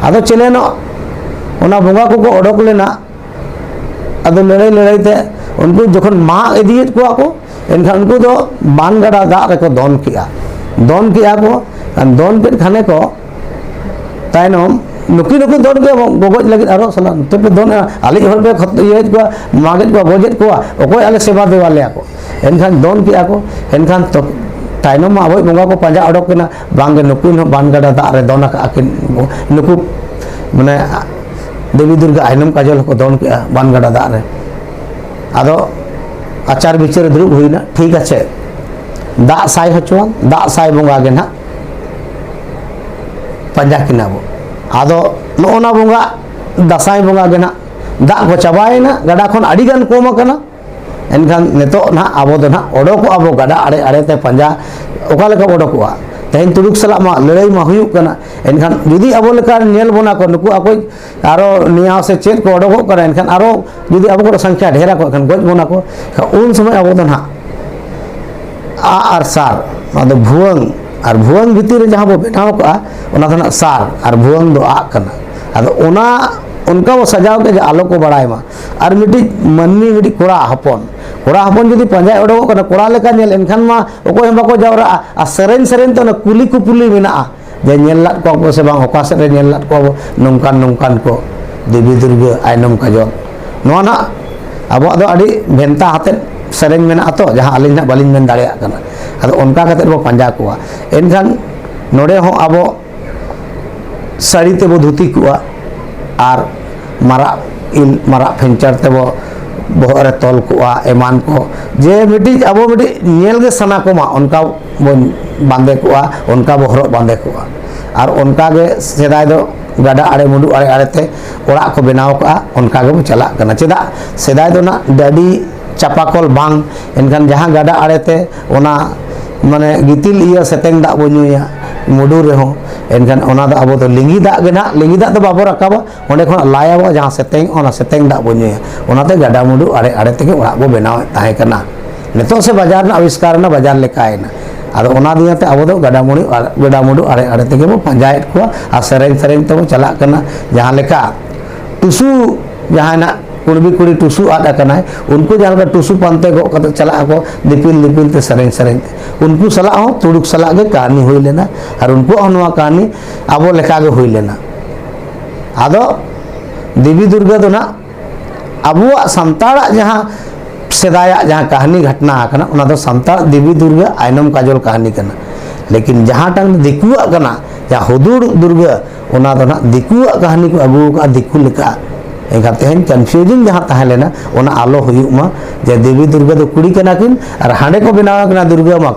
ᱟᱫᱚ ᱪᱮᱞᱮᱱᱚᱜ ᱚᱱᱟ ᱵᱚᱸᱜᱟ ᱠᱚᱠᱚ ᱚᱰᱚᱠ ᱞᱮᱱᱟ᱾ ᱟᱫᱚ ᱞᱟᱹᱲᱦᱟᱹᱭ ᱞᱟᱹᱲᱦᱟᱹᱭ ᱛᱮ ᱩᱱᱠᱩ ᱡᱚᱠᱷᱚᱱ ᱢᱟᱜ ᱤᱫᱤᱭᱮᱫ ᱠᱚᱣᱟ ᱠᱚ, ᱮᱱᱠᱷᱟᱱ ᱩᱱᱠᱩ ᱫᱚ ᱵᱟᱱ ᱜᱟᱰᱟ ᱫᱟᱜ ᱨᱮᱠᱚ ᱫᱚᱱ ᱠᱮᱜᱼᱟ᱾ ᱫᱚᱱ ᱠᱮᱜᱼᱟ ᱠᱚ, ᱟᱨ ᱫᱚᱱ ᱠᱮᱫ ᱠᱷᱟᱱᱮ ᱠᱚ ᱛᱟᱭᱱᱚᱢ ᱱᱩᱠᱤᱱ ᱦᱚᱸᱠᱤᱱ ᱫᱚᱱ ᱜᱮᱭᱟ ᱜᱚᱜᱚᱡ ᱞᱟᱹᱜᱤᱫ, ᱟᱨᱚ ᱥᱟᱞᱟ ᱱᱚᱛᱮ ᱯᱮ ᱫᱚᱱ ᱮᱫᱟ, ᱟᱞᱮ ᱦᱚᱲ ᱯᱮ ᱠᱷᱚᱛ-, ᱤᱭᱟᱹᱭᱮᱫ ᱠᱚᱣᱟ, ᱢᱟᱜᱮᱫ ᱠᱚᱣᱟ, ᱜᱚᱡᱮᱫ ᱠᱚᱣᱟ, ᱚᱠᱚᱭ ᱟᱞᱮ ᱥᱮᱵᱟ ᱫᱮᱣᱟ ᱞᱮᱭᱟ ᱠᱚ? ᱮᱱᱠᱷᱟᱱ ᱫᱚᱱ ᱠᱮᱜᱼᱟ ᱠᱚ᱾ ᱮᱱᱠᱷᱟᱱ ᱛᱚ-, ᱛᱟᱭᱱᱚᱢ ᱢᱟ ᱟᱵᱚᱭᱤᱡ ᱵᱚᱸᱜᱟ ᱠᱚ ᱯᱟᱸᱡᱟ ᱚᱰᱚᱠ ᱮᱱᱟ, ᱵᱟᱝᱜᱮ ᱱᱩᱠᱤᱱ ᱦᱚᱸ ᱵᱟᱱ ᱜᱟᱰᱟ ᱫᱟᱜ ᱨᱮ ᱫᱚᱱ ᱟᱠᱟᱫᱼᱟ ᱠᱤᱱ, ᱱᱩᱠᱩ ᱢᱟᱱᱮ ᱫᱮᱵᱤ ᱫᱩᱨᱜᱟ ᱟᱭᱱᱚᱢ ᱠᱟᱡᱚᱞ ᱦᱚᱸᱠᱚ ᱫᱚᱱ ᱠᱮᱜᱼᱟ ᱵᱟᱱ ᱜᱟᱰᱟ ᱫᱟᱜ ᱨᱮ᱾ ᱟᱫᱚ ᱟᱪᱟᱨ ᱵᱤᱪᱟᱹᱨ ᱫᱩᱲᱩᱵ ᱦᱩᱭᱱᱟ, ᱴᱷᱤᱠ ᱟᱪᱷᱮ, ᱫᱟᱜ ᱥᱟᱭ ᱦᱚᱪᱚᱣᱟᱱ, ᱫᱟᱜ ᱥᱟᱭ ᱵᱚᱸᱜᱟ ᱜᱮ ᱱᱟᱦᱟᱜ ᱯᱟᱸᱡᱟ ᱠᱤᱱᱟ ᱵᱚ᱾ ᱟᱫᱚ ᱱᱚᱜᱼᱚ ᱱᱟ ᱵᱚᱸᱜᱟ, ᱫᱟᱸᱥᱟᱭ ᱵᱚᱸᱜᱟ ᱜᱮ ᱱᱟᱦᱟᱜ, ᱫᱟᱜ ᱠᱚ ᱪᱟᱵᱟᱭᱮᱱᱟ, ᱜᱟᱰᱟ ᱠᱷᱚᱱ ᱟᱹᱰᱤ ᱜᱟᱱ ᱠᱚᱢ ᱟᱠᱟᱱᱟ᱾ ᱮᱱᱠᱷᱟᱱ ᱱᱤᱛᱚᱜ ᱱᱟᱦᱟᱜ ᱟᱵᱚ ᱫᱚ ᱱᱟᱦᱟᱜ ᱚᱰᱚᱠᱚᱜᱼᱟ ᱵᱚ ᱜᱟᱰᱟ ᱟᱲᱮ ᱟᱲᱮ ᱛᱮ ᱯᱟᱸᱡᱟ᱾ ᱚᱠᱟ ᱞᱮᱠᱟ ᱵᱚ ᱚᱰᱚᱠᱚᱜᱼᱟ? ᱛᱮᱦᱮᱧ ᱛᱩᱲᱩᱠ ᱥᱟᱞᱟᱜ ᱢᱟ ᱞᱟᱹᱲᱦᱟᱹᱭ ᱢᱟ ᱦᱩᱭᱩᱜ ᱠᱟᱱᱟ, ᱮᱱᱠᱷᱟᱱ ᱡᱩᱫᱤ ᱟᱵᱚ ᱞᱮᱠᱟ ᱧᱮᱞ ᱵᱚᱱᱟ ᱠᱚ, ᱱᱩᱠᱩ ᱟᱠᱚ ᱟᱨᱚ ᱱᱮᱭᱟᱣ ᱥᱮ ᱪᱮᱫ ᱠᱚ ᱚᱰᱚᱠᱚᱜ ᱠᱟᱱᱟ, ᱮᱱᱠᱷᱟᱱ ᱟᱨᱚ ᱡᱩᱫᱤ ᱟᱵᱚ ᱠᱚ ᱥᱚᱝᱠᱷᱭᱟ ᱰᱷᱮᱨ ᱟᱠᱚ, ᱮᱱᱠᱷᱟᱱ ᱜᱚᱡ ᱵᱚᱱᱟ ᱠᱚ᱾ ᱩᱱ ᱥᱚᱢᱚᱭ ᱟᱵᱚ ᱫᱚ ᱱᱟᱦᱟᱜ ᱟᱜ ᱟᱨ ᱥᱟᱨ, ᱱᱚᱣᱟ ᱫᱚ ᱵᱷᱩᱣᱟᱹᱝ, ᱟᱨ ᱵᱷᱩᱣᱟᱹᱝ ᱵᱷᱤᱛᱤᱨ ᱨᱮ ᱡᱟᱦᱟᱸ ᱵᱚ ᱵᱮᱱᱟᱣ ᱠᱟᱜᱼᱟ, ᱚᱱᱟ ᱫᱚ ᱱᱟᱜ ᱥᱟᱨ, ᱟᱨ ᱵᱷᱩᱣᱟᱹᱝ ᱫᱚ ᱟᱜ ᱠᱟᱱᱟ᱾ ᱟᱫᱚ ᱚᱱᱟ ᱚᱱᱠᱟ ᱵᱚ ᱥᱟᱡᱟᱣ ᱠᱮᱫ ᱡᱮ ᱟᱞᱚ ᱠᱚ ᱵᱟᱲᱟᱭ ᱢᱟ᱾ ᱟᱨ ᱢᱤᱫᱴᱤᱡ ᱢᱟᱹᱱᱢᱤ, ᱢᱤᱫᱴᱤᱡ ᱠᱚᱲᱟ ᱦᱚᱯᱚᱱ, ᱠᱚᱲᱟ ᱦᱚᱯᱚᱱ ᱡᱩᱫᱤ ᱯᱟᱸᱡᱟᱭ ᱚᱰᱚᱠᱚᱜ ᱠᱟᱱᱟ, ᱠᱚᱲᱟ ᱞᱮᱠᱟ ᱧᱮᱞ, ᱮᱱᱠᱷᱟᱱ ᱢᱟ ᱚᱠᱚᱭ ᱦᱚᱸ ᱵᱟᱠᱚ ᱡᱟᱣᱨᱟᱜᱼᱟ᱾ ᱟᱨ ᱥᱮᱨᱮᱧ ᱥᱮᱨᱮᱧ ᱛᱮ ᱚᱱᱟ ᱠᱩᱞᱤ ᱠᱩᱯᱩᱞᱤ ᱢᱮᱱᱟᱜᱼᱟ, ᱡᱮ ᱧᱮᱞ ᱞᱟᱫ ᱠᱚᱣᱟ ᱠᱚ ᱥᱮ ᱵᱟᱝ, ᱚᱠᱟ ᱥᱮᱫ ᱨᱮ ᱧᱮᱞ ᱞᱟᱫ ᱠᱚᱣᱟ ᱵᱚ ᱱᱚᱝᱠᱟᱱ ᱱᱚᱝᱠᱟᱱ ᱠᱚ, ᱫᱮᱵᱤ ᱫᱩᱨᱜᱟᱹ, ᱟᱭᱱᱚᱢ ᱠᱟᱡᱚᱞ᱾ ᱱᱚᱣᱟ ᱱᱟᱜ ᱟᱵᱚᱣᱟᱜ ᱫᱚ ᱟᱹᱰᱤ ᱵᱷᱮᱱᱛᱟ ᱟᱛᱮᱫ ᱥᱮᱨᱮᱧ ᱢᱮᱱᱟᱜᱼᱟ ᱛᱚ, ᱡᱟᱦᱟᱸ ᱟᱹᱞᱤᱧ ᱱᱟᱜ ᱵᱟᱹᱞᱤᱧ ᱢᱮᱱ ᱫᱟᱲᱮᱭᱟᱜ ᱠᱟᱱᱟ᱾ ᱟᱫᱚ ᱚᱱᱠᱟ ᱠᱟᱛᱮᱫ ᱵᱚ ᱯᱟᱸᱡᱟ ᱠᱚᱣᱟ᱾ ᱮᱱᱠᱷᱟᱱ ᱱᱚᱰᱮ ᱦᱚᱸ ᱟᱵᱚ ᱥᱟᱹᱲᱤ ᱛᱮᱵᱚ ᱫᱷᱩᱛᱤ ᱠᱚᱜᱼᱟ ᱟᱨ ᱢᱟᱨᱟᱜ ᱤᱞ, ᱢᱟᱨᱟᱜ ᱯᱷᱮᱱᱪᱟᱨ ᱛᱮᱵᱚ ᱵᱚᱦᱚᱜ ᱨᱮ ᱛᱚᱞ ᱠᱚᱜᱼᱟ, ᱮᱢᱟᱱ ᱠᱚ, ᱡᱮ ᱢᱤᱫᱴᱤᱡ ᱟᱵᱚ ᱢᱤᱫᱴᱤᱡ ᱧᱮᱞ ᱜᱮ ᱥᱟᱱᱟ ᱠᱚᱢᱟ, ᱚᱱᱠᱟ ᱵᱚᱱ ᱵᱟᱸᱫᱮ ᱠᱚᱜᱼᱟ, ᱚᱱᱠᱟ ᱵᱚ ᱦᱚᱨᱚᱜ ᱵᱟᱸᱫᱮ ᱠᱚᱜᱼᱟ᱾ ᱟᱨ ᱚᱱᱠᱟ ᱜᱮ ᱥᱮᱫᱟᱭ ᱫᱚ ᱜᱟᱰᱟ ᱟᱲᱮ, ᱢᱩᱰᱩ ᱟᱲᱮ ᱟᱲᱮ ᱛᱮ ᱚᱲᱟᱜ ᱠᱚ ᱵᱮᱱᱟᱣ ᱠᱟᱜᱼᱟ, ᱚᱱᱠᱟ ᱜᱮᱵᱚ ᱪᱟᱞᱟᱜ ᱠᱟᱱᱟ᱾ ᱪᱮᱫᱟᱜ? ᱥᱮᱫᱟᱭ ᱫᱚ ᱱᱟᱜ ᱰᱟᱹᱰᱤ ᱪᱟᱯᱟᱠᱚᱞ ᱵᱟᱝ, ᱮᱱᱠᱷᱟᱱ ᱡᱟᱦᱟᱸ ᱜᱟᱰᱟ ᱟᱲᱮ ᱛᱮ ᱚᱱᱟ ᱢᱟᱱᱮ ᱜᱤᱛᱤᱞ ᱤᱭᱟᱹ ᱥᱮᱛᱮᱝ ᱫᱟᱜ ᱵᱚ ᱧᱩᱭᱟ ᱢᱩᱰᱩ ᱨᱮᱦᱚᱸ, ᱮᱱᱠᱷᱟᱱ ᱚᱱᱟ ᱫᱚ ᱟᱵᱚ ᱫᱚ ᱞᱤᱸᱜᱤ ᱫᱟᱜ ᱜᱮ ᱱᱟᱜ, ᱞᱤᱸᱜᱤ ᱫᱟᱜ ᱫᱚ ᱵᱟᱵᱚ ᱨᱟᱠᱟᱵᱟ, ᱚᱸᱰᱮ ᱠᱷᱚᱱᱟᱜ ᱞᱟᱭᱟᱵᱚ ᱡᱟᱦᱟᱸ ᱥᱮᱛᱮᱝ, ᱚᱱᱟ ᱥᱮᱛᱮᱝ ᱫᱟᱜ ᱵᱚ ᱧᱩᱭᱟ᱾ ᱚᱱᱟᱛᱮ ᱜᱟᱰᱟ ᱢᱩᱰᱩ ᱟᱲᱮ ᱟᱲᱮ ᱛᱮᱜᱮ ᱚᱲᱟᱜ ᱵᱚ ᱵᱮᱱᱟᱣᱮᱫ ᱛᱟᱦᱮᱸ ᱠᱟᱱᱟ᱾ ᱱᱤᱛᱚᱜ ᱥᱮ ᱵᱟᱡᱟᱨ ᱨᱮᱱᱟᱜ ᱟᱵᱤᱥᱠᱟᱨ ᱮᱱᱟ, ᱵᱟᱡᱟᱨ ᱞᱮᱠᱟᱭᱮᱱᱟ᱾ ᱟᱫᱚ ᱚᱱᱟ ᱫᱤᱭᱮ ᱛᱮ ᱟᱵᱚ ᱫᱚ ᱜᱟᱰᱟ ᱢᱩᱰᱩ ᱟᱲ-, ᱜᱟᱰᱟ ᱢᱩᱰᱩ ᱟᱲᱮ ᱟᱲᱮ ᱛᱮᱜᱮ ᱵᱚ ᱯᱟᱸᱡᱟᱭᱮᱫ ᱠᱚᱣᱟ ᱟᱨ ᱥᱮᱨᱮᱧ ᱥᱮᱨᱮᱧ ᱛᱮᱵᱚ ᱪᱟᱞᱟᱜ ᱠᱟᱱᱟ᱾ ᱡᱟᱦᱟᱸ ᱞᱮᱠᱟ ᱴᱩᱥᱩ, ᱡᱟᱦᱟᱸᱭ ᱱᱟᱜ ᱠᱩᱲᱵᱤ ᱠᱩᱲᱤ ᱴᱩᱥᱩ ᱟᱫ ᱟᱠᱟᱱᱟᱭ, ᱩᱱᱠᱩ ᱡᱟᱦᱟᱸ ᱞᱮᱠᱟ ᱴᱩᱥᱩ ᱯᱟᱱᱛᱮ ᱜᱚᱜ ᱠᱟᱛᱮ ᱪᱟᱞᱟᱜ ᱟᱠᱚ ᱫᱤᱯᱤᱞ ᱫᱤᱯᱤᱞ ᱛᱮ, ᱥᱮᱨᱮᱧ ᱥᱮᱨᱮᱧ ᱛᱮ, ᱩᱱᱠᱩ ᱥᱟᱞᱟᱜ ᱦᱚᱸ, ᱛᱩᱲᱩᱠ ᱥᱟᱞᱟᱜ ᱜᱮ ᱠᱟᱹᱦᱱᱤ ᱦᱩᱭ ᱞᱮᱱᱟ᱾ ᱟᱨ ᱩᱱᱠᱩᱣᱟᱜ ᱦᱚᱸ ᱱᱚᱣᱟ ᱠᱟᱹᱦᱱᱤ ᱟᱵᱚ ᱞᱮᱠᱟ ᱜᱮ ᱦᱩᱭ ᱞᱮᱱᱟ᱾ ᱟᱫᱚ ᱫᱮᱵᱤ ᱫᱩᱨᱜᱟᱹ ᱫᱚ ᱱᱟᱜ ᱟᱵᱚᱣᱟᱜ ᱥᱟᱱᱛᱟᱲᱟᱜ ᱡᱟᱦᱟᱸ ᱥᱮᱫᱟᱭᱟᱜ ᱡᱟᱦᱟᱸ ᱠᱟᱹᱦᱱᱤ ᱜᱷᱟᱴᱱᱟ ᱟᱠᱟᱱᱟ, ᱚᱱᱟ ᱫᱚ ᱥᱟᱱᱛᱟᱲ ᱫᱮᱵᱤ ᱫᱩᱨᱜᱟᱹ ᱟᱭᱱᱚᱢ ᱠᱟᱡᱚᱞ ᱠᱟᱹᱦᱱᱤ ᱠᱟᱱᱟ᱾ ᱞᱮᱠᱤᱱ ᱡᱟᱦᱟᱸᱴᱟᱝ ᱫᱤᱠᱩᱣᱟᱜ ᱠᱟᱱᱟ, ᱡᱟᱦᱟᱸ ᱦᱩᱫᱩᱲ ᱫᱩᱨᱜᱟᱹ, ᱚᱱᱟ ᱫᱚ ᱱᱟᱜ ᱫᱤᱠᱩᱣᱟᱜ ᱠᱟᱹᱦᱱᱤ ᱠᱚ ᱟᱹᱜᱩ ᱟᱠᱟᱫᱼᱟ, ᱫᱤᱠᱩ ᱞᱮᱠᱟ᱾ ᱮᱱᱠᱷᱟᱱ ᱛᱮᱦᱮᱧ ᱠᱚᱱᱯᱷᱤᱭᱩᱡᱤᱝ ᱡᱟᱦᱟᱸ ᱛᱟᱦᱮᱸ ᱞᱮᱱᱟ, ᱚᱱᱟ ᱟᱞᱚ ᱦᱩᱭᱩᱜ ᱢᱟ, ᱡᱮ ᱫᱮᱵᱤ ᱫᱩᱨᱜᱟᱹ ᱫᱚ ᱠᱩᱲᱤ ᱠᱟᱱᱟ ᱠᱤᱱ ᱟᱨ ᱦᱟᱸᱰᱮ ᱠᱚ ᱵᱮᱱᱟᱣ ᱠᱟᱱᱟ ᱫᱩᱨᱜᱟᱹ ᱢᱟ,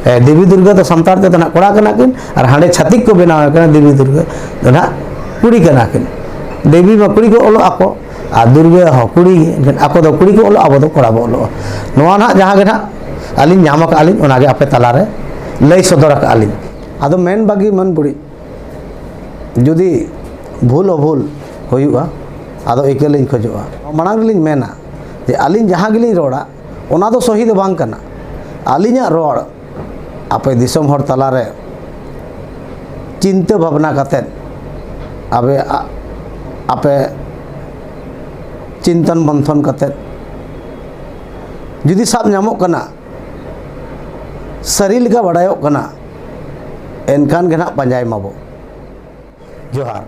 ᱮ, ᱫᱮᱵᱤ ᱫᱩᱨᱜᱟᱹ ᱫᱚ ᱥᱟᱱᱛᱟᱲ ᱛᱮᱫᱚ ᱱᱟᱜ ᱠᱚᱲᱟ ᱠᱟᱱᱟ ᱠᱤᱱ, ᱟᱨ ᱦᱟᱸᱰᱮ ᱪᱷᱟᱹᱛᱤᱠ ᱠᱚ ᱵᱮᱱᱟᱣ ᱠᱟᱱᱟ ᱫᱮᱵᱤ ᱫᱩᱨᱜᱟᱹ ᱫᱚ ᱱᱟᱜ ᱠᱩᱲᱤ ᱠᱟᱱᱟ ᱠᱤᱱ᱾ ᱫᱮᱵᱤ ᱢᱟ ᱠᱩᱲᱤ ᱠᱚ ᱚᱞᱚᱜ ᱟᱠᱚ, ᱟᱨ ᱫᱩᱨᱜᱟᱹ ᱦᱚᱸ ᱠᱩᱲᱤ ᱜᱮ᱾ ᱮᱱᱠᱷᱟᱱ ᱟᱠᱚ ᱫᱚ ᱠᱩᱲᱤ ᱠᱚ ᱚᱞᱚᱜ, ᱟᱵᱚ ᱫᱚ ᱠᱚᱲᱟ ᱵᱚ ᱚᱞᱚᱜᱼᱟ᱾ ᱱᱚᱣᱟ ᱱᱟᱜ ᱡᱟᱦᱟᱸ ᱜᱮ ᱱᱟᱜ ᱟᱹᱞᱤᱧ ᱧᱟᱢ ᱟᱠᱟᱫ ᱞᱤᱧ, ᱚᱱᱟᱜᱮ ᱟᱯᱮ ᱛᱟᱞᱟᱨᱮ ᱞᱟᱹᱭ ᱥᱚᱫᱚᱨ ᱟᱠᱟᱫ ᱞᱤᱧ᱾ ᱟᱫᱚ ᱢᱮᱱ ᱵᱟᱹᱜᱤ ᱢᱟᱹᱱ ᱵᱩᱲᱤ, ᱡᱩᱫᱤ ᱵᱷᱩᱞ ᱦᱚᱸ ᱵᱷᱩᱞ ᱦᱩᱭᱩᱜᱼᱟ, ᱟᱫᱚ ᱤᱠᱟᱹ ᱞᱤᱧ ᱠᱷᱚᱡᱚᱜᱼᱟ᱾ ᱢᱟᱲᱟᱝ ᱨᱮᱞᱤᱧ ᱢᱮᱱᱟ ᱡᱮ ᱟᱹᱞᱤᱧ ᱡᱟᱦᱟᱸ ᱜᱮᱞᱤᱧ ᱨᱚᱲᱟ, ᱚᱱᱟ ᱫᱚ ᱥᱚᱦᱤ ᱫᱚ ᱵᱟᱝ ᱠᱟᱱᱟ᱾ ᱟᱹᱞᱤᱧᱟᱜ ᱨᱚᱲ ᱟᱯᱮ ᱫᱤᱥᱚᱢ ᱦᱚᱲ ᱛᱟᱞᱟᱨᱮ ᱪᱤᱱᱛᱟᱹ ᱵᱷᱟᱵᱽᱱᱟ ᱠᱟᱛᱮᱫ, ᱟᱯᱮ, ᱟᱯᱮ ᱪᱤᱱᱛᱚᱱ ᱢᱚᱱᱛᱷᱚᱱ ᱠᱟᱛᱮᱫ ᱡᱩᱫᱤ ᱥᱟᱵ ᱧᱟᱢᱚᱜ ᱠᱟᱱᱟ, ᱥᱟᱹᱨᱤ ᱞᱮᱠᱟ ᱵᱟᱰᱟᱭᱚᱜ ᱠᱟᱱᱟ, ᱮᱱᱠᱷᱟᱱ ᱜᱮ ᱱᱟᱦᱟᱜ ᱯᱟᱸᱡᱟᱭ ᱢᱟᱵᱚ᱾ ᱡᱚᱦᱟᱨ᱾